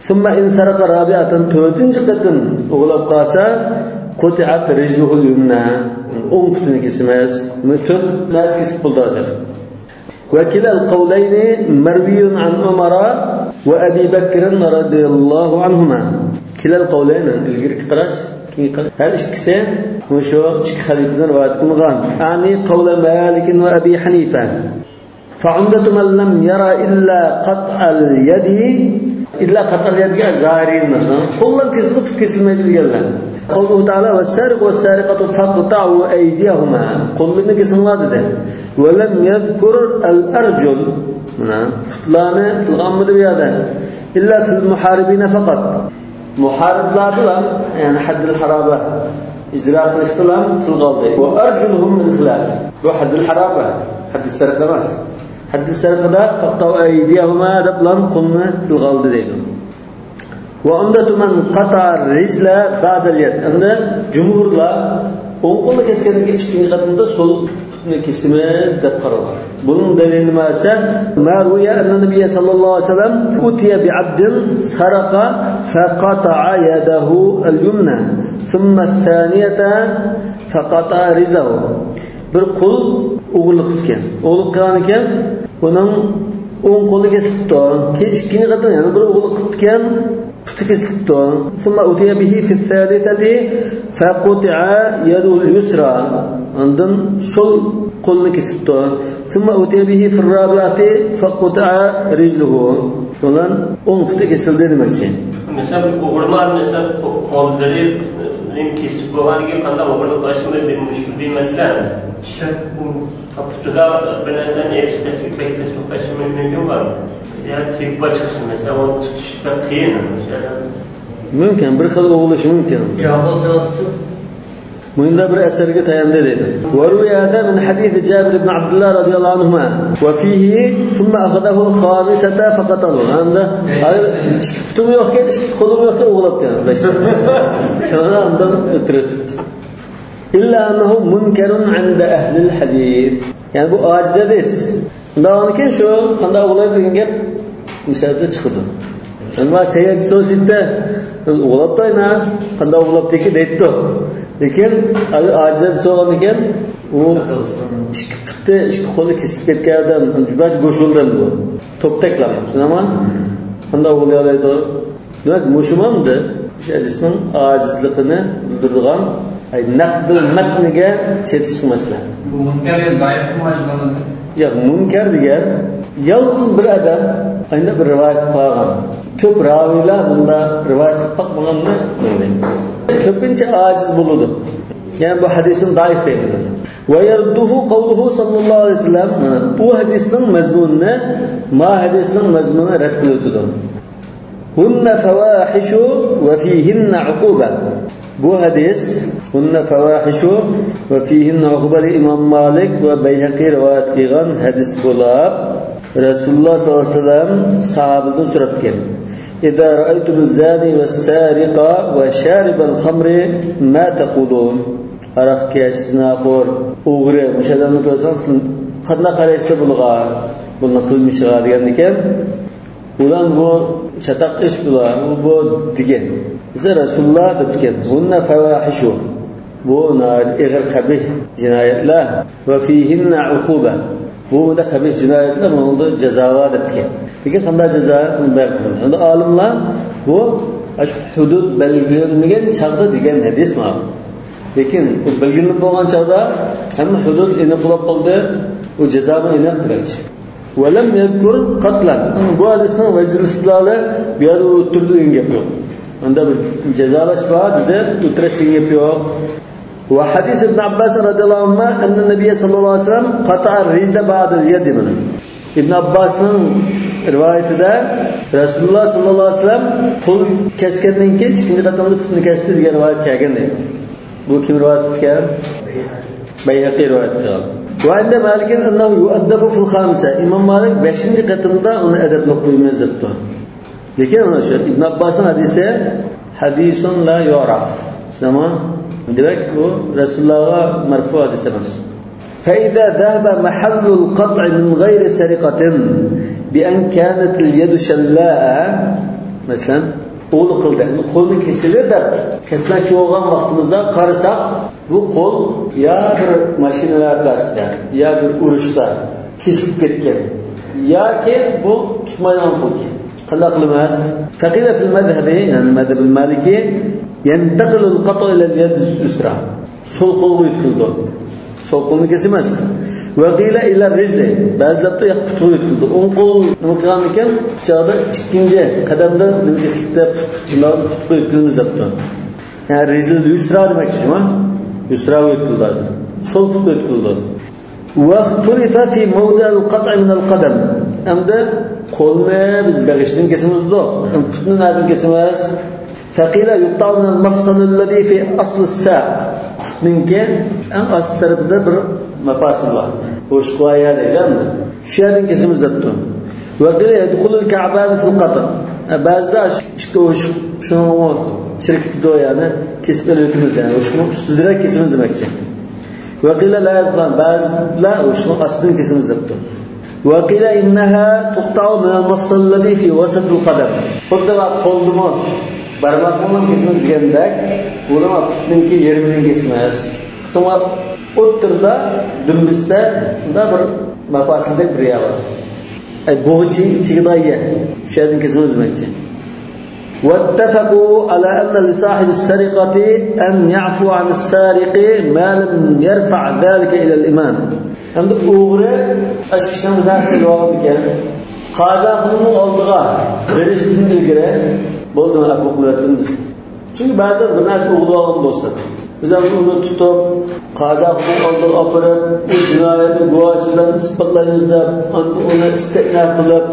ثم إن سرق رابعة، تۆتىنچى قېتىم ئوغرىلاپ قالسا، قطعت رجله اليمنى، ئوڭ پۇتىنى كېسىمىز. مانا تۆت نەرسە كېسىپ بولدى ھازىر. وكلا القولين مروي عن عمر وأبي بكر رضي الله عنهما. كلا القولين، ئىلگىرىكى قاراش، كېيىنكى قاراش. ھەر ئىككىسى مۇشۇ ئىككى خەلىپىدىن رىۋايەت قىلىنغان. أعني قول مالك وأبي حنيفة. فعمدة من لم ير إلا قطع اليد، إلا قطع اليد دېگەن زاھىرىي مەسىلەن. قوللار كېسىلىپ، پۇت كېسىلمەيدۇ دېگەنلەر. قوله تعالى: والسارق والسارقة فاقطعوا أيديهما. قوللىرىنى كېسىڭلار دېدى. ولم يذكر الأرجل. مانا، پۇتلارنى تىلغا ئالمىدى بۇ يەردە. إلا في المحاربين فقط. مۇھارىبلاردىلا، يەنى ھەددىل ھارابە ئىجرا قىلىشتىلا تىلغا ئالدى. وأرجلهم من خلاف. بۇ ھەددىل ھارابە، ھەددىل سەرقە ئەمەس. ھەددىل سەرقىدە فاقطعوا أيديهما دەپلا قولنى تىلغا ئالدى دەيدۇ. وعمدة من قطع الرجل بعد اليد. ئەمدى جۇمھۇرلار ئوڭ قولنى كەسكەندىن كېيىن ئىككىنچى قېتىمدا سول پۇتنى كېسىمىز دەپ قارىغان. بۇنىڭ دەلىلى نېمە دېسە، ما روي أن النبي صلى الله عليه وسلم أتي بعبد سرق فقطع يده اليمنى ثم الثانية فقطع رجله. بىر قۇل ئوغرىلىق قىپتىكەن. ئوغرىلىق قىلغانىكەن، ئۇنىڭ ئوڭ قولى كېسىپتۇ. كېيىن ئىككىنچى قېتىم يەنە بىر ئوغرىلىق قىپتىكەن، پۇتى كېسىلىپتۇ. ثم أتي به في الثالثة فقطع يده اليسرى. ئاندىن سول قولىنى كېسىپتۇ. ثم أتي به في الرابعة فقطع رجله. بۇلار ئوڭ پۇتى كېسىلدى دېمەكچى. مەسىلەن، بىر ئوغرىما، مەسىلەن، قو-، قوللىرىنى كېسىپ بولغاندىن كېيىن قانداق ئوغرىلىق قىلىشمۇ بىر مۇشكۇل، بىر مەسىلە. شەرت بۇ. پۇتىدا بىر نەرسىلەرنى ئېلىشتەك بەك تەس بولۇپ قېلىشى مۇمكىنمۇ؟ يا تېگىپ باش چىقسۇن، مەسىلەن، ئۇنى تۇتۇش بەك قىيىن. مۇمكىن، بىر خىل بولۇشى مۇمكىن. مۇندا بىر ئەسەرگە تاياندى دەيدۇ. وروي هذا من حديث جابر بن عبد الله رضي الله عنهما وفيه ثم أخذه الخامسة فقتله. ھەمدە ئىككى پۇتۇم يوقكەن، ئىككى قولۇم يوقكەن، ئوغلاپتى. شۇڭا ئاندىن ئۆتتۈرۈپتۇ. إلا أنه منكر عند أهل الحديث. يەنى بۇ ئاجىز ھەدىس. شۇنداقكەن شۇ قانداق بولىدۇ دېگەن گەپ مۇشۇ يەردە چىقىدۇ. ئەمما سەييەد سوسىدە ئوغلاپتۇ ئاينا، قانداق ئوغلاپتىكى دەيدۇ. لېكىن ھازىر ئاجىزدىن سورىغان ئىكەن، ئۇ ئىككى پۇتى، ئىككى قولى كېسىلىپ كەتكەن ئادەم، بىر پارچە گۆش بولدى ئەمدى ئۇ. توپتەكلا. شۇنداقمۇ؟ قانداق بولۇۋالايدۇ؟ دېمەك، مۇشۇمامدۇ شۇ ھەدىسنىڭ ئاجىزلىقىنى بىلدۈرىدىغان، ئەي، نەقدىل مەتنىگە چېتىشلىق مەسىلە. بۇ مۇنكەر يا زەئىپ مۇ ئاشۇنداق؟ ياق، مۇنكەر دېگەن يالغۇز بىر ئادەم ئاينا بىر رىۋايەت قىلىپ قالغان. كۆپ راۋىيلار بۇنداق رىۋايەت قىلىپ باقمىغاننى بىلمەيمىز. كۆپىنچە ئاجىز بولىدۇ. يەنى بۇ ھەدىسنى زەئىپ دەيمىز. ويرده قوله صلى الله عليه وسلم، بۇ ھەدىسنىڭ مەزمۇنىنى، ما ھەدىسنىڭ مەزمۇنىنى رەت قىلىۋېتىدۇ. هن فواحش وفيهن عقوبة. بۇ ھەدىس، هن فواحش وفيهن عقوبة، ئىمام مالىك ۋە بەيھەقى رىۋايەت قىلغان ھەدىس بولۇپ، رەسۇلۇللاھ سەللەللاھۇ ئەلەيھى ۋەسەللەم ساھابىدىن سوراپتىكەن. إذا رأيتم الزاني والسارق وشارب الخمر ما تقولون؟ ھاراقكەش، زىناخور، ئوغرى، مۇشۇ ئادەمنى كۆرسەڭ، سىز قانداق قارايسىلەر بۇنىڭغا، بۇنىڭ قىلمىشىغا دېگەندىكىن، ئۇلار بۇ چاتاق ئىش بۇلار، بۇ، بۇ دېگەن. بىزگە رەسۇلۇللاھ دەپتىكەن، ھۇننە فەۋاھىشۇ. بۇ ناھايىتى ئېغىر قەبىھ جىنايەتلەر. ۋە فىھىننە ئۇقۇبە. بۇ بۇنداق قەبىھ جىنايەتلەر، بۇنىڭدا جازا بار دەپتىكەن. لېكىن قانداق جازا؟ بۇنى بەرمىدى. ئەمدى ئالىملار بۇ، ئاشۇ ھۇدۇد بەلگىلەنمىگەن چاغدا دېگەن ھەدىس مانا. لېكىن بۇ بەلگىلىنىپ بولغان چاغدا ھەممە ھۇدۇد ئېنىق بولۇپ قالدى، بۇ جازا بىلەن ئېنىق دېمەكچى. ۋەلەم يەزكۇر قەتلەن. بۇ ھەدىسنىڭ ۋەجھۇل ئىستىدلالى بۇ يەردە ئۆلتۈردى دېگەن گەپ يوق. ئۇندا بىر جازالاش بار دېدى، ئۆلتۈرۈش دېگەن گەپ يوق. ۋە ھەدىس ئىبن ئابباس رەزىيەللاھۇ ئەنھۇما ئەننە نەبىيە سەللەللاھۇ ئەلەيھى ۋەسەللەم قەتەئە رىجلە بەئدەل يەدى. ئىبن ئابباسنىڭ رىۋايىتىدە رەسۇلۇللاھ سەللەللاھۇ ئەلەيھى ۋەسەللەم قول كەسكەندىن كېيىن ئىككىنچى قېتىمدا پۇتىنى كەستى دېگەن رىۋايەت كەلگەن دەيدۇ. بۇ كىم رىۋايەت قىلغان؟ بەيھەقى رىۋايەت قىلغان. ۋە ئىندە مالىكىن ئەننەھۇ يۇئەددەبۇ فىل خامىسە. ئىمام مالىك بەشىنچى قېتىمدا ئۇنى ئەدەپلىق قويىمىز دەپتۇ. لېكىن ئاشۇ ئىبن ئابباسنىڭ ھەدىسى ھەدىسۇن لا يۇئراف. تامام. دېمەك، بۇ رەسۇلۇللاھقا مەرفۇ ھەدىس ئەمەس. فإذا ذهب محل القطع من غير سرقة بأن كانت اليد شلاء. مەسىلەن، ئوغرىلىق قىلدى، قولىنى كېسىلى دەپ كەسمەكچى بولغان ۋاقتىمىزدا قارىساق، بۇ قول يا بىر ماشىنا ۋەقەسىدە، يا بىر ئۇرۇشتا كېسىلىپ كەتكەن ياكى بۇ تۇتمايدىغان قولكەن. قانداق قىلىمىز؟ فقيل في المذهب، يەنى مەزھەبىل مالىكى، ينتقل القطع إلى اليد اليسرى. سول قولغا يۆتكىلىدۇ. سول قولنى كېسىمىز. وقيل إلى الرجل. بەزىلەردە ياق پۇتقا يۆتكىلىدۇ. ئوڭ قول نېمە قىلغانىكەن؟ شۇ چاغدا ئىككىنچى قەدەمدە نېمە كېسىلىدۇ؟ پۇت، پۇت، پۇتقا يۆتكىلىمىز دەپتۇ. يەنى رىجلىل يۇسرا دېمەكچى شۇ. يۇسراغا يۆتكىلىدۇ. سول پۇتقا يۆتكىلىدۇ. واختلف في موضع القطع من القدم. ئەمدى قولنى بىز بېغىشتىن كېسىمىز دەيدۇ. ئەمدى پۇتنى نەدىن كېسىمىز؟ فقيل يقطع من المفصل الذي في أصل الساق. پۇتنىڭكى ئەڭ ئاستى تەرىپىدە بىر مەپاسىل بار. بوشلۇق بار يەر دەيدۇ ئەمدى. شۇ يەردىن كېسىمىز دەپتۇ. وقيل يدخل الكعبان في القطع. بەزىدە ئىككى ئوشۇق شۇنىڭ چىرىكىتىدۇ، يەنى كېسىپ ئېلىۋېتىمىز، يەنى ئوشۇقنىڭ ئۈستىدىرەك كېسىمىز دېمەكچى. وقيل لا يدخلان، بەزىلەر ئوشۇقنىڭ ئاستىدىن كېسىمىز دەپتۇ. وقيل إنها تقطع من المفصل الذي في وسط القدم. خۇددى قولدىمۇ بارماقنىڭ كېسىمىز دېگەندەك، بۇنىمۇ پۇتنىڭكى يېرىمىدىن كېسىمىز. پۇتنىڭ ئوتتۇرىدا، دۈمبىسىدە شۇنداق بىر مەپاسىلدەك بىر يەر بار. ئەي، بوغچا چىگىدىغان يەر. شۇ يەردىن كېسىمىز دېمەكچى. واتفقوا على أن لصاحب السرقة أن يعفو عن السارق ما لم يرفع ذلك إلى الإمام. ئەمدى ئوغرى ئاشۇ كىشىنىڭ بىر نەرسىنى ئېلىۋالغانىكەن، قازىخاننىڭ ئالدىغا بېرىشتىن ئىلگىرى، بولدى، مەن ئەپۇ قىلىۋەتتىم دېسۇن. چۈنكى بەزىلەر بىر نەرسە ئوغرىلىۋالغان بولسا، بىز ئەمدى ئۇنى تۇتۇپ، قازىخاننىڭ ئالدىغا ئاپىرىپ، ئۇ جىنايەتنى گۇۋاھچى بىلەن ئىسپاتلايمىز دەپ، ئاندىن ئۇنى ئىستىئناپ قىلىپ،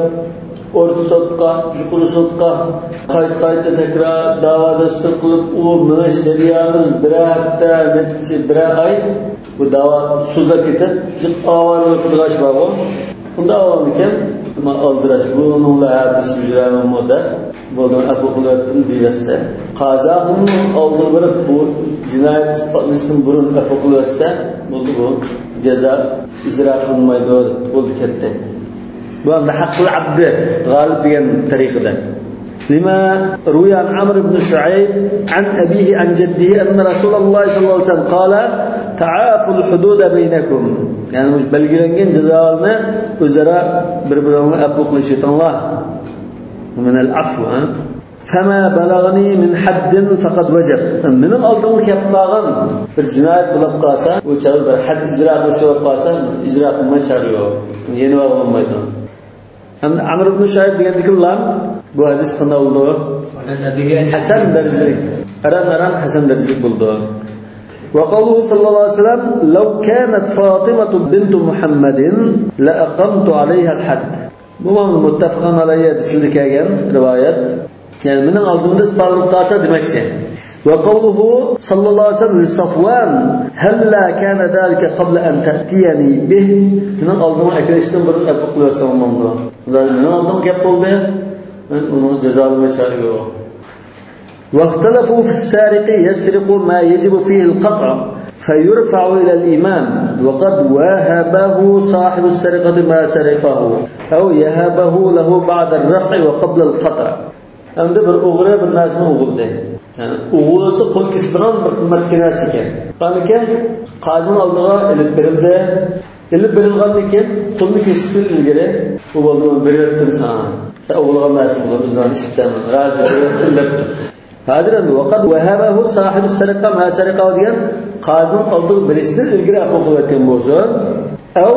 ئورتا سوتقا، يۇقىرى سوتقا قايتا-قايتا تەكرار دەۋا دەستۇر قىلىپ، ئۇ مېڭىش جەريانىمىز بىرەر ھەپتە، نەچچە، بىرەر ئاي، بۇ دەۋا سوزۇلۇپ كېتىپ، جىق ئاۋارىلىق قىلىدىغان ئىش بارغۇ. ئۇنداق بولغانىكەن، مانا ئالدىراش، بۇنىڭ بىلەن ھەپىسى يۈرەمەنمۇ دەپ، بولدى، مەن ئەپۇ قىلىۋەتتىم دېيىۋەتسە، قازىخاننىڭ ئالدىغا بېرىپ، بۇ جىنايەت ئىسپاتلىنىشتىن بۇرۇن ئەپۇ قىلىۋەتسە، بولدى، بۇ جازا ئىجرا قىلىنمايدۇ، بولدى، كەتتى. بۇ ھەققۇل ئابدى غالىب دېگەن تەرىقىدە. لما روي عن عمرو بن شعيب عن أبيه عن جده أن رسول الله صلى الله عليه وسلم قال: تعافوا الحدود بينكم. يەنى مۇشۇ بەلگىلەنگەن جازالارنى ئۆزئارا بىر-بىرىڭلار ئەپۇ قىلىشىۋېتىڭلار. من العفو، ھە؟ فما بلغني من حد فقد وجب. مېنىڭ ئالدىمغا كەپ قالغان بىر جىنايەت بولۇپ قالسا، ئۇ چاغدا بىر ھەد ئىجرا قىلىش بولۇپ قالسا، ئىجرا قىلماي چارە يوق. يېنىۋالغىلى بولمايدۇ. ئەمدى ئەمر ئىبن شۇئەيب دېگەندىكىنلا بۇ ھەدىس قانداق بولىدۇ؟ ھەسەن دەرىجىلىك. ئاران-ئاران ھەسەن دەرىجىلىك بولىدۇ. وقوله صلى الله عليه وسلم: لو كانت فاطمة بنت محمد لأقمت عليها الحد. بۇ مۇتتەپىقۇن ئەلەيھى ھەدىسىدە كەلگەن رىۋايەت. يەنى مېنىڭ ئالدىمدا ئىسپاتلىنىپ قالسا دېمەكچى. وقوله صلى الله عليه وسلم لصفوان: هلا كان ذلك قبل أن تأتيني به. مېنىڭ ئالدىمغا ئەكېلىشتىن بۇرۇن ئەپۇ قىلىۋەتسەڭ بولمامدۇ؟ مېنىڭ ئالدىمغا كەپ بولدى. مەن ئۇنى جازالىماي چارە يوق. واختلفوا في السارق يسرق ما يجب فيه القطع فيرفع إلى الإمام وقد وهبه صاحب السرقة ما سرقه أو يهبه له بعد الرفع وقبل القطع. ئەمدى بىر ئوغرى بىر نەرسىنى ئوغرىلىدى. يەنى ئوغرىلىسا قول كېسىدىغان بىر قىممەتلىك نەرسە ئىكەن. ئاندىن كېيىن قازىنىڭ ئالدىغا ئېلىپ بېرىلدى. ئېلىپ بېرىلغاندىن كېيىن قولنى كېسىشتىن ئىلگىرى، ئۇ بولدى، مەن بېرىۋەتتىم ساڭا. سەن ئوغرىلىغان نەرسىڭ بولدى، ئۆزۈڭ ئىشلىتىمەن، رازى بېرىۋەتتىم دەپتۇ. ھازىر ئەمدى، وقد وهبه صاحب السرقة ما سرقه دېگەن قازىنىڭ ئالدىغا بېرىشتىن ئىلگىرى ئەپۇ قىلىۋەتكەن بولسۇن. أو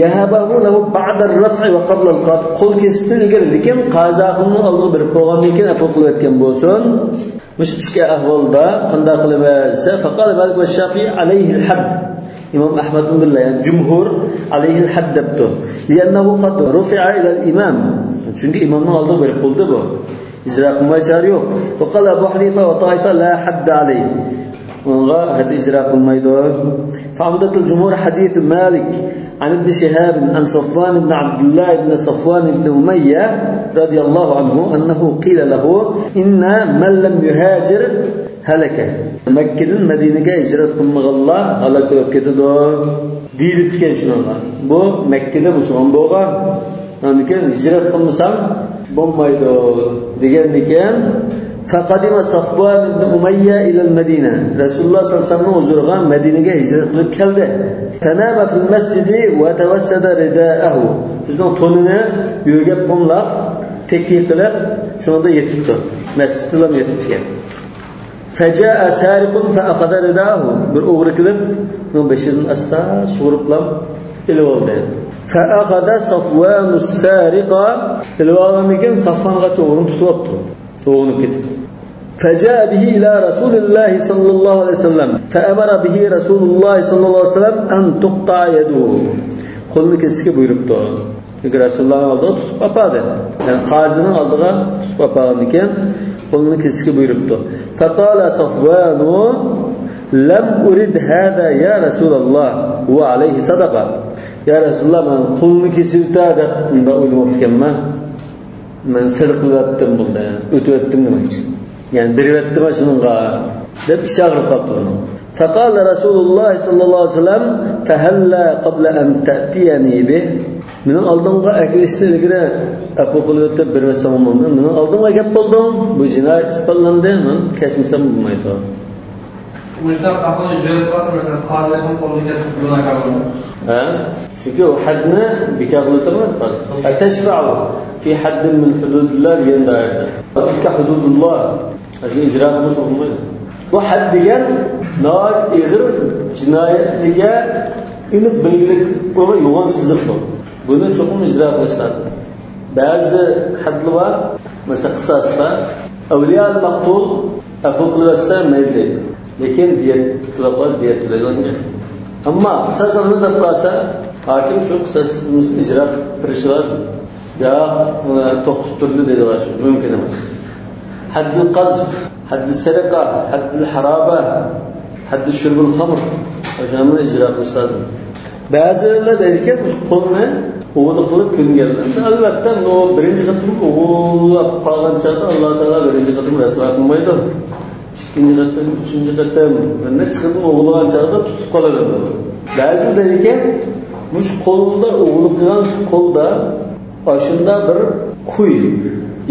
يهبه له بعد الرفع وقبل القطع. قول كېسىشتىن ئىلگىرى، لېكىن قازىخاننىڭ ئالدىغا بېرىپ بولغاندىن كېيىن ئەپۇ قىلىۋەتكەن بولسۇن. مۇشۇ ئىككى ئەھۋالدا قانداق قىلىمىز دېسە، فقال مالك والشافعي عليه الحد. ئىمام ئەھمەدمۇ بىللە، يەنى جۇمھۇر عليه الحد دەپتۇ. لأنه قد رفع إلى الإمام. چۈنكى ئىمامنىڭ ئالدىغا بېرىپ بولدى بۇ. ئىجرا قىلماي چارە يوق. وقال أبو حنيفة وطائفة لا حد عليه. ئۇنىڭغا ھەد ئىجرا قىلمايدۇ. فعمدة الجمهور حديث مالك عن ابن شهاب عن صفوان بن عبد الله بن صفوان بن أمية رضي الله عنه أنه قيل له: إن من لم يهاجر هلك. مەككىدىن مەدىنىگە ھىجرەت قىلمىغانلار ھالاك بولۇپ كېتىدۇ دېيىلىپتىكەن شۇنىڭغا. بۇ مەككىدە مۇسۇلمان بولغان. ئاندىن كېيىن ھىجرەت قىلمىساڭ بولمايدۇ دېگەندىكىن، فقدم صفوان بن أمية إلى المدينة. رەسۇلۇللاھ سەللەللاھۇ ئەلەيھى ۋەسەللەمنىڭ ھۇزۇرىغا مەدىنىگە ھىجرەت قىلىپ كەلدى. فنام في المسجد وتوسد رداءه. ئۆزىنىڭ تونىنى يۆگەپ قوملاپ، تەكىيە قىلىپ، شۇنىڭدا يېتىپتۇ. مەسچىتتىلا يېتىپتىكەن. فجاء سارق فأخذ رداءه. بىر ئوغرى كېلىپ، ئۇنىڭ بېشىدىن ئاستا سۇغۇرۇپلا ئېلىۋالدى. فأخذ صفوان السارق. ئېلىۋالغاندىن كېيىن سافۋانغا ئوغرىنى تۇتۇۋاپتۇ. ئوغرىنى كېتىپ. فجاء به إلى رسول الله صلى الله عليه وسلم. فأمر به رسول الله صلى الله عليه وسلم أن تقطع يده. قولىنى كېسىشكە بۇيرۇپتۇ. چۈنكى رەسۇلۇللاھنىڭ ئالدىغا تۇتۇپ ئاپاردى. يەنى قازىنىڭ ئالدىغا تۇتۇپ ئاپارغاندىن كېيىن قولىنى كېسىشكە بۇيرۇپتۇ. فقال صفوان: لم أرد هذا يا رسول الله، هو عليه صدقة. يا رسول الله، مەن قولىنى كېسىۋېتە دەپ مۇنداق ئويلىماپتىكەنمەن. مەن سەدىقە قىلىۋەتتىم بۇنى، ئۆتۈۋەتتىم دېمەكچى. يەنى بېرىۋەتتىم شۇنىڭغا دەپ ئىچى ئاغرىپ قاپتۇ ئۇنىڭ. فقال رسول الله صلى الله عليه وسلم: فهلا قبل أن تأتيني به. مېنىڭ ئالدىمغا ئەكېلىشتىن ئىلگىرى ئەپۇ قىلىۋېتىپ بېرىۋەتسەڭ بولمامدۇ؟ مېنىڭ ئالدىمغا كەپ بولدۇڭ، بۇ جىنايەت ئىسپاتلاندى، مەن كەسمىسەم بولمايدۇ. مۇشۇنداق ئەھۋالدا يۈز بېرىپ قالسا، مەسىلەن، قازىنىڭ قولىنى كەسىپ گۇناھكار بولىدۇ. ھە؟ چۈنكى ئۇ ھەدنى بىكار قىلىۋېتىدىغان قازى. أتشفع في حد من حدود الله دېگەن دائىرىدە. تلك حدود الله. ئىجرا قىلمىسا بولمايدۇ. بۇ ھەد دېگەن ناھايىتى ئېغىر جىنايەتلەرگە ئېنىق بەلگىلىك بولغان يوغان سىزىق بۇ. بۇنى چوقۇم ئىجرا قىلىش لازىم. بەزى ھەددىلەر بار، مەسىلەن، قىساستا ئەۋلىيا مەقتۇل ئەپۇ قىلىۋەتسە مەيلى دەيدۇ. لېكىن دىيەت تۆلەپ قالسا، دىيەت تۆلەيدىغان گەپ. ئەمما قىساس ئالىمىز دەپ قالسا، ھاكىم شۇ قىساسىمىزنى ئىجرا قىلىپ بېرىشى لازىم. ياق، ئۇنى توختىتىپ تۇردى دەيدىغان شۇ مۇمكىن ئەمەس. ھەددىل قەزف، ھەددىل سەرىقە، ھەددىل ھارابە، ھەددىل شۇربىل خەمر. ئاشۇلارنى ئىجرا قىلىش لازىم. بەزىلەر دەيدىكەن، قولنى ئوغرىلىق قىلىپ كۆنگەن. ئەلۋەتتە، بۇ بىرىنچى قېتىم ئوغرىلاپ قالغان چاغدا ئاللا تائالا بىرىنچى قېتىم رەسۋا قىلمايدۇ. ئىككىنچى قېتىم، ئۈچىنچى قېتىم، بىر نەچچە قېتىم ئوغرىلىغان چاغدا تۇتۇپ قالىدۇ. بەزى دەيدىكەن، مۇشۇ قولدا ئوغرىلىق قىلغان قولدا ئاشۇنداق بىر خۇي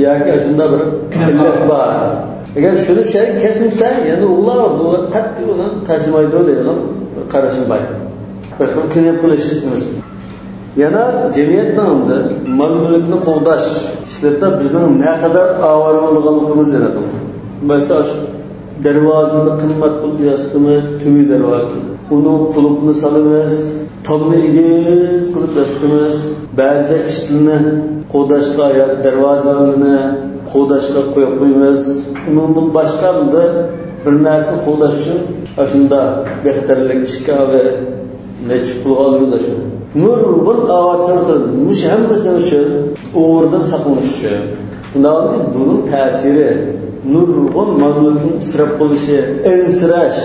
ياكى ئاشۇنداق بىر ئىللەت بار. ئەگەر شۇنى شەرت كەسمىسە، يەنە ئوغرىلار بۇ قەتئىي ئۇنى تاشلىمايدۇ دەيدىغان بىر قارىشىم بار. بىر خىل كۈنەپ قىلىش. يەنە جەمئىيەتنىڭ مال-مۈلۈكنى قوغداش ئىشلىرىدا بىزنىڭ نەقەدەر ئاۋارە بولىدىغانلىقىمىز ئېنىق. مەسىلەن، شۇ دەرۋازىنى قىممەت قىلىپ ياسىتىمىز، تۈۋى دەرۋازىنى. ئۇنىڭ قۇلۇپىنى سالىمىز، تامنى ئېگىز قىلىپ ياسىتىمىز. بەزىدە ئىتلىنى قوغداشقا يا دەرۋازىلىرىنى قوغداشقا قويۇپ قويىمىز. ئۇنىڭدىن باشقا بىر نەرسىنى قوغداش ئۈچۈن ئاشۇنداق بىخەتەرلىك ئىشىكى نەچچە پۇلغا ئالىمىز ئاشۇ. نۇرغۇن ئاۋارىچىلىق قىلىدۇ. مۇشۇ ھەممىسى نېمە ئۈچۈن؟ ئوغرىدىن ساقلىنىش ئۈچۈن. ئۇنداق بولغاندا بۇنىڭ تەسىرى، نۇرغۇن مال-مۈلۈكنىڭ ئىسراپ بولۇشى، ئەنسىرەش،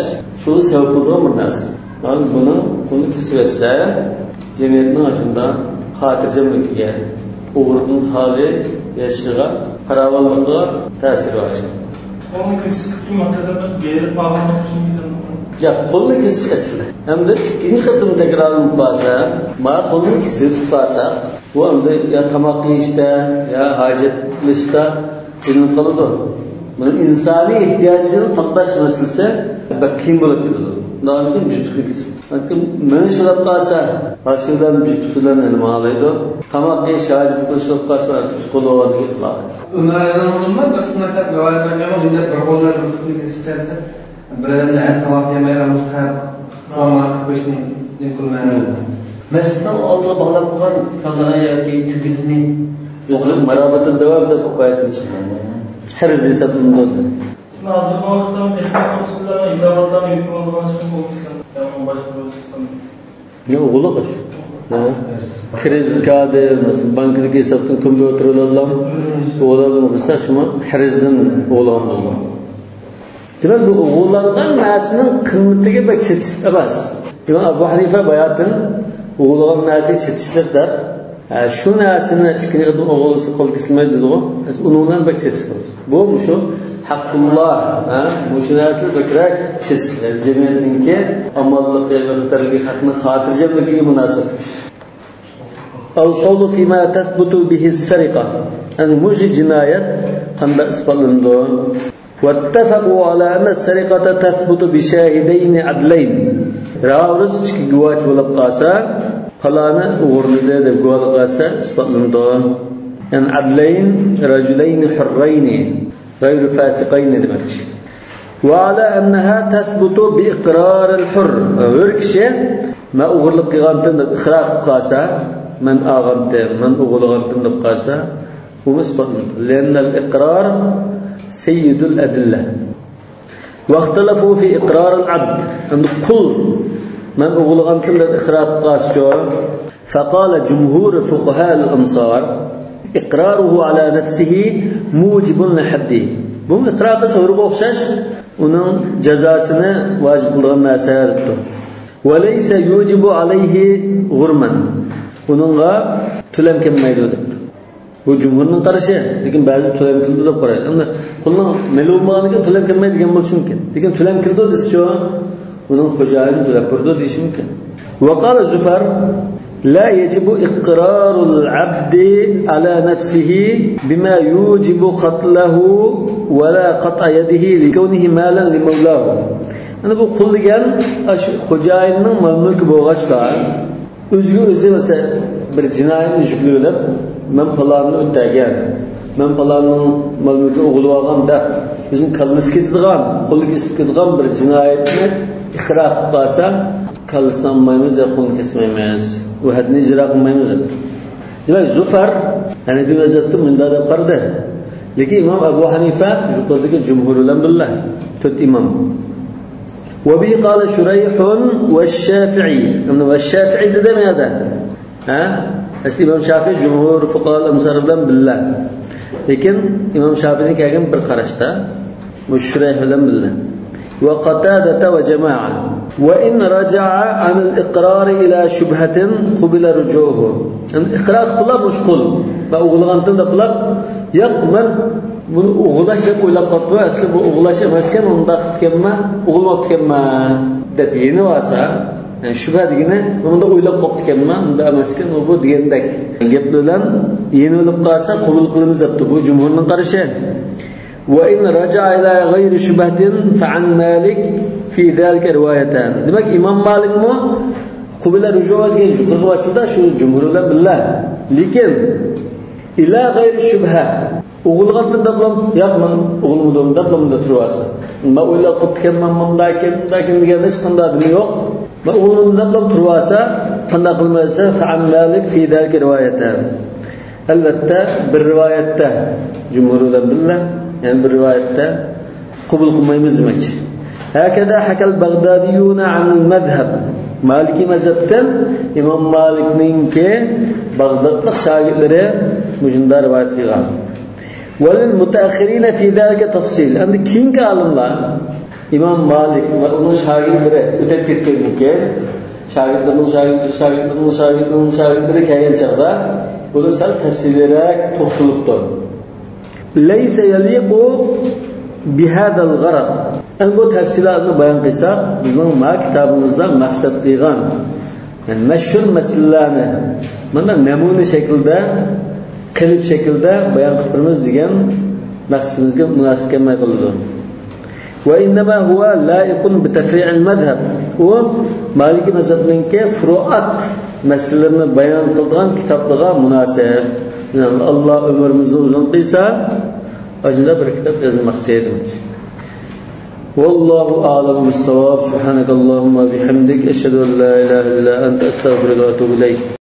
شۇ سەۋەب بولىدىغان بىر نەرسە. يەنى بۇنىڭ، بۇنى كېسىۋەتسە، جەمئىيەتنىڭ ئاشۇنداق خاتىرجەملىكىگە، ئوغرىدىن خالىي ياشىشىغا، پاراۋانلىقىغا تەسىرى بار. قولنى كېسىشتىكى مەقسەت بېرىپ قالغان ئۈچۈن كېسىلىدۇ. ياق، قولنى كېسىش ئەسلى. ھەمدە ئىككىنچى قېتىم تەكرارلىنىپ قالسا، ما قولنى كېسىۋېتىپ قالسا، بۇ ئەمدى يا تاماق يېيىشتە، يا ھاجەت قىلىشتا قىينىلىپ قالىدۇ. بۇنى ئىنسانىي ئېھتىياجىنى تامداش مەسىلىسى بەك قىيىن بولۇپ كېتىدۇ. شۇنداقتىن كېيىن جۈتۈكنى كېسىپ. بەلكىم مېڭىش بولۇپ قالسا، ھاسىل بىلەن جۈتۈك بىلەن ئەنە ماڭالايدۇ. تاماق يېيىش ھاجەت قىلىش بولۇپ قالسا، قول بولغاندىن كېيىن قىلالايدۇ. ئۆمەر ئەلىنىڭ بىر سۈننەت دەپ رىۋايەت بەرگەن، ئۇنى دەپ بىر قوللار بىر قېتىم كېسىپ بىر ئەمدى ھەم تاماق يېمەي، ھەم مۇشۇ قورماق قىلىپ قويۇشنى نېمە قىلىمەن؟ مەسچىتنىڭ ئالدىغا باغلاپ قويغان كالىغا ياكى تۈگىنىنى ئوغرىلىق مارابىتىن دەۋام دەپ ئۇقايتىن چىققان. ھەرز ھېسابلىنىدۇ. ھازىرقى ۋاقىتتا تېخنىكا ئۇسۇللارنىڭ ھېساباتلارنى يوق قىلىدىغان چىقىپ بولمىسا، يەنى باشقا بىر سىستېما. نېمە ئوغرىلىق ئىش؟ ھە؟ كرېدىت كارتى، مەسىلەن، بانكىدىكى ھېسابتىن كومپيۇتېر ئالالام. ئوغرىلىق بولسا شۇمۇ ھەرزدىن ئوغرىلىغان بولىدۇ. دېمەك، بۇ ئوغرىلانغان نەرسىنىڭ قىممىتىگە بەك چېتىشلىق ئەمەس. ئىمام ئەبۇ ھەنىفە باياتىن ئوغرىلىغان نەرسە چېتىشلىق دەپ، ھە، شۇ نەرسىنى ئىككىنچى قېتىم ئوغرىلىسا قول كېسىلمەيدۇ دېدىغۇ. ئۇنىڭ بىلەن بەك چېتىشلىق. بۇ مۇشۇ ھەققۇللا، ھە، مۇشۇ نەرسىلەر بەكرەك چېتىشلىق. جەمئىيەتنىڭكى ئامانلىقى، بىخەتەرلىكى، خەقنىڭ خاتىرجەملىكىگە مۇناسىۋەتلىك ئىش. القول فيما تثبت به السرقة. يەنى مۇشۇ جىنايەت قانداق ئىسپاتلىنىدۇ؟ واتفقوا على أن السرقة تثبت بشاهدين عدلين. راۋۇرۇس ئىككى گۇۋاھچى بولۇپ قالسا، پالانى ئوغرىلىدى دەپ گۇۋاھلىق بەرسە ئىسپاتلىنىدۇ. يەنى عدلين رجلين حرين غير فاسقين دېمەكچى. وعلى أنها تثبت بإقرار الحر. ھۆر كىشى مەن ئوغرىلىق قىلغانتىم دەپ ئىقرار قىلىپ قالسا، مەن ئالغانتىم، مەن ئوغرىلىغانتىم دەپ قالسا، بۇمۇ ئىسپاتلىنىدۇ. لأن الإقرار سيد الأدلة. واختلفوا في إقرار العبد. ئەمدى قۇل مەن ئوغرىلىغانتىم دەپ ئىقرار قىلىپ قالسىچۇ؟ فقال جمهور فقهاء الأمصار: إقراره على نفسه موجب لحده. بۇ ئىقرار قىلسا ھۆرگە ئوخشاش، ئۇنىڭ جازاسىنى ۋاجىپ قىلىدىغان نەرسە دەپتۇ. وليس يوجب عليه غرما. ئۇنىڭغا تۆلەم كەلمەيدۇ دەپتۇ. بۇ جۇمھۇرنىڭ قارىشى، لېكىن بەزى تۆلەم كېلىدۇ دەپ قارايدۇ. ئەمدى قۇلنىڭ مېلى بولمىغاندىكىن تۆلەم كەلمەيدۇ دېگەن بولۇشى مۇمكىن. لېكىن تۆلەم كېلىدۇ دېسىچۇ، ئۇنىڭ خوجايىنى تۆلەپ بېرىدۇ دېيىشى مۇمكىن. وقال زفر: لا يجب إقرار العبد على نفسه بما يوجب قتله ولا قطع يده لكونه مالا لمولاه. يەنى بۇ قۇل دېگەن ئاشۇ خوجايىننىڭ مال-مۈلكى بولغاچقا، ئۆزىگە ئۆزى، مەسىلەن، بىر جىنايەتنى يۈكلىۋېلىپ، مەن پالاننى ئۆلتۈرگەن، مەن پالاننىڭ مال-مۈلكىنى ئوغرىلىۋالغان دەپ، ئۆزىنىڭ كاللىسى كېتىدىغان، قولى كېسىپ كېتىدىغان بىر جىنايەتنى ئىقرار قىلىپ قالسا، كاللىسىنى ئالمايمىز يا قولىنى كەسمەيمىز، ئۇ ھەددىنى ئىجرا قىلمايمىز دەپ. دېمەك، زۇفەر ھەنەفىي مەزھەبتە مۇنداق دەپ قارىدى. لېكىن ئىمام ئەبۇ ھەنىفە يۇقىرىدىكى جۇمھۇر بىلەن بىللە، تۆت ئىمام. وبه قال شريح والشافعي. يەنى ۋەششافىئى دېدى يەنە. ھە؟ ئەسلى ئىمام شافىئى جۇمھۇر فۇقاھائۇل ئەمسار بىلەن بىللە. لېكىن ئىمام شافىئىدىن كەلگەن بىر قاراشتا، بۇ شۇرەيھ بىلەن بىللە. وقتادة وجماعة. وإن رجع عن الإقرار إلى شبهة قبل رجوعه. يەنى ئىقرار قىلىپ مۇشۇ قۇل، مەن ئوغرىلىغانتىم دەپ قىلىپ، ياق، مەن بۇنى ئوغرىلاش دەپ ئويلاپ قاپتۇ، ئەسلى بۇ ئوغرىلاش ئەمەسكەن، ئۇنداق قىپتىكەنمەن، ئوغرىلىۋاپتىكەنمەن دەپ يېنىۋالسا، يەنى شۈبھە دېگىنى، مۇندا ئويلاپ قاپتىكەنمەن، مۇندا ئەمەسكەن، ئۇ بۇ دېگەندەك گەپ بىلەن يېنىۋېلىپ قالسا، قوبۇل قىلىمىز دەپتۇ. بۇ جۇمھۇرنىڭ قارىشى. وإن رجع إلى غير شبهة فعن مالك في ذلك روايتان. دېمەك، ئىمام مالىكمۇ قۇبىلە رۇجۇئا دېگەن يۇقىرىقى ۋاسىتىدە شۇ جۇمھۇر بىلەن بىللە. لېكىن، إلى غير شبهة. ئوغرىلىغانتىم دەپلا، ياق، مەن ئوغرىلىمىدىم دەپلا مۇندا تۇرۇۋالسا. مەن ئويلاپ قاپتىكەنمەن، مۇنداكەن، مۇنداكەن دېگەن ھېچقانداق نېمە يوق. مەن ئوغرىلىمىدىم دەپلا تۇرۇۋالسا، قانداق قىلىمىز دېسە، فعن مالك في ذلك روايتان. ئەلۋەتتە، بىر رىۋايەتتە جۇمھۇر بىلەن بىللە، يەنى بىر رىۋايەتتە قوبۇل قىلمايمىز دېمەكچى. هكذا حكى البغداديون عن المذهب. مالىكىي مەزھەپتىن ئىمام مالىكنىڭكى باغدادلىق شاگىرتلىرى مۇشۇنداق رىۋايەت قىلغان. وللمتأخرين في ذلك تفصيل. ئەمدى كېيىنكى ئالىملار، ئىمام مالىك ۋە ئۇنىڭ شاگىرتلىرى ئۆتۈپ كەتكەندىن كېيىن، شاگىرتلىرىنىڭ شاگىرتلىرى، شاگىرتلىرىنىڭ شاگىرتلىرىنىڭ شاگىرتلىرى كەلگەن چاغدا، بۇنى سەل تەپسىلىيرەك توختىلىپتۇ. ليس يليق بهذا الغرض. ئەمدى بۇ تەپسىلاتنى بايان قىلساق، بىزنىڭ ما كىتابىمىزدا مەقسەت قىلغان، يەنى مەشھۇر مەسىلىلەرنى مانا نەمۇنە شەكلىدە، قېلىپ شەكلىدە بايان قىلىپ بېرىمىز دېگەن مەقسىتىمىزگە مۇناسىپ كەلمەي قالىدۇ. وإنما هو لائق بتفريع المذهب. ئۇ مالىكىي مەزھەپنىڭكى فۇرۇئات مەسىلىلىرىنى بايان قىلىدىغان كىتابلارغا مۇناسىپ. يەنى ئاللا ئۆمرىمىزنى ئۇزۇن قىلسا، ئاشۇنداق بىر كىتاب يازماقچى ئىدىم. والله أعلم بالصواب. سبحانك اللهم وبحمدك، أشهد أن لا إله إلا أنت، أستغفرك وأتوب إليك.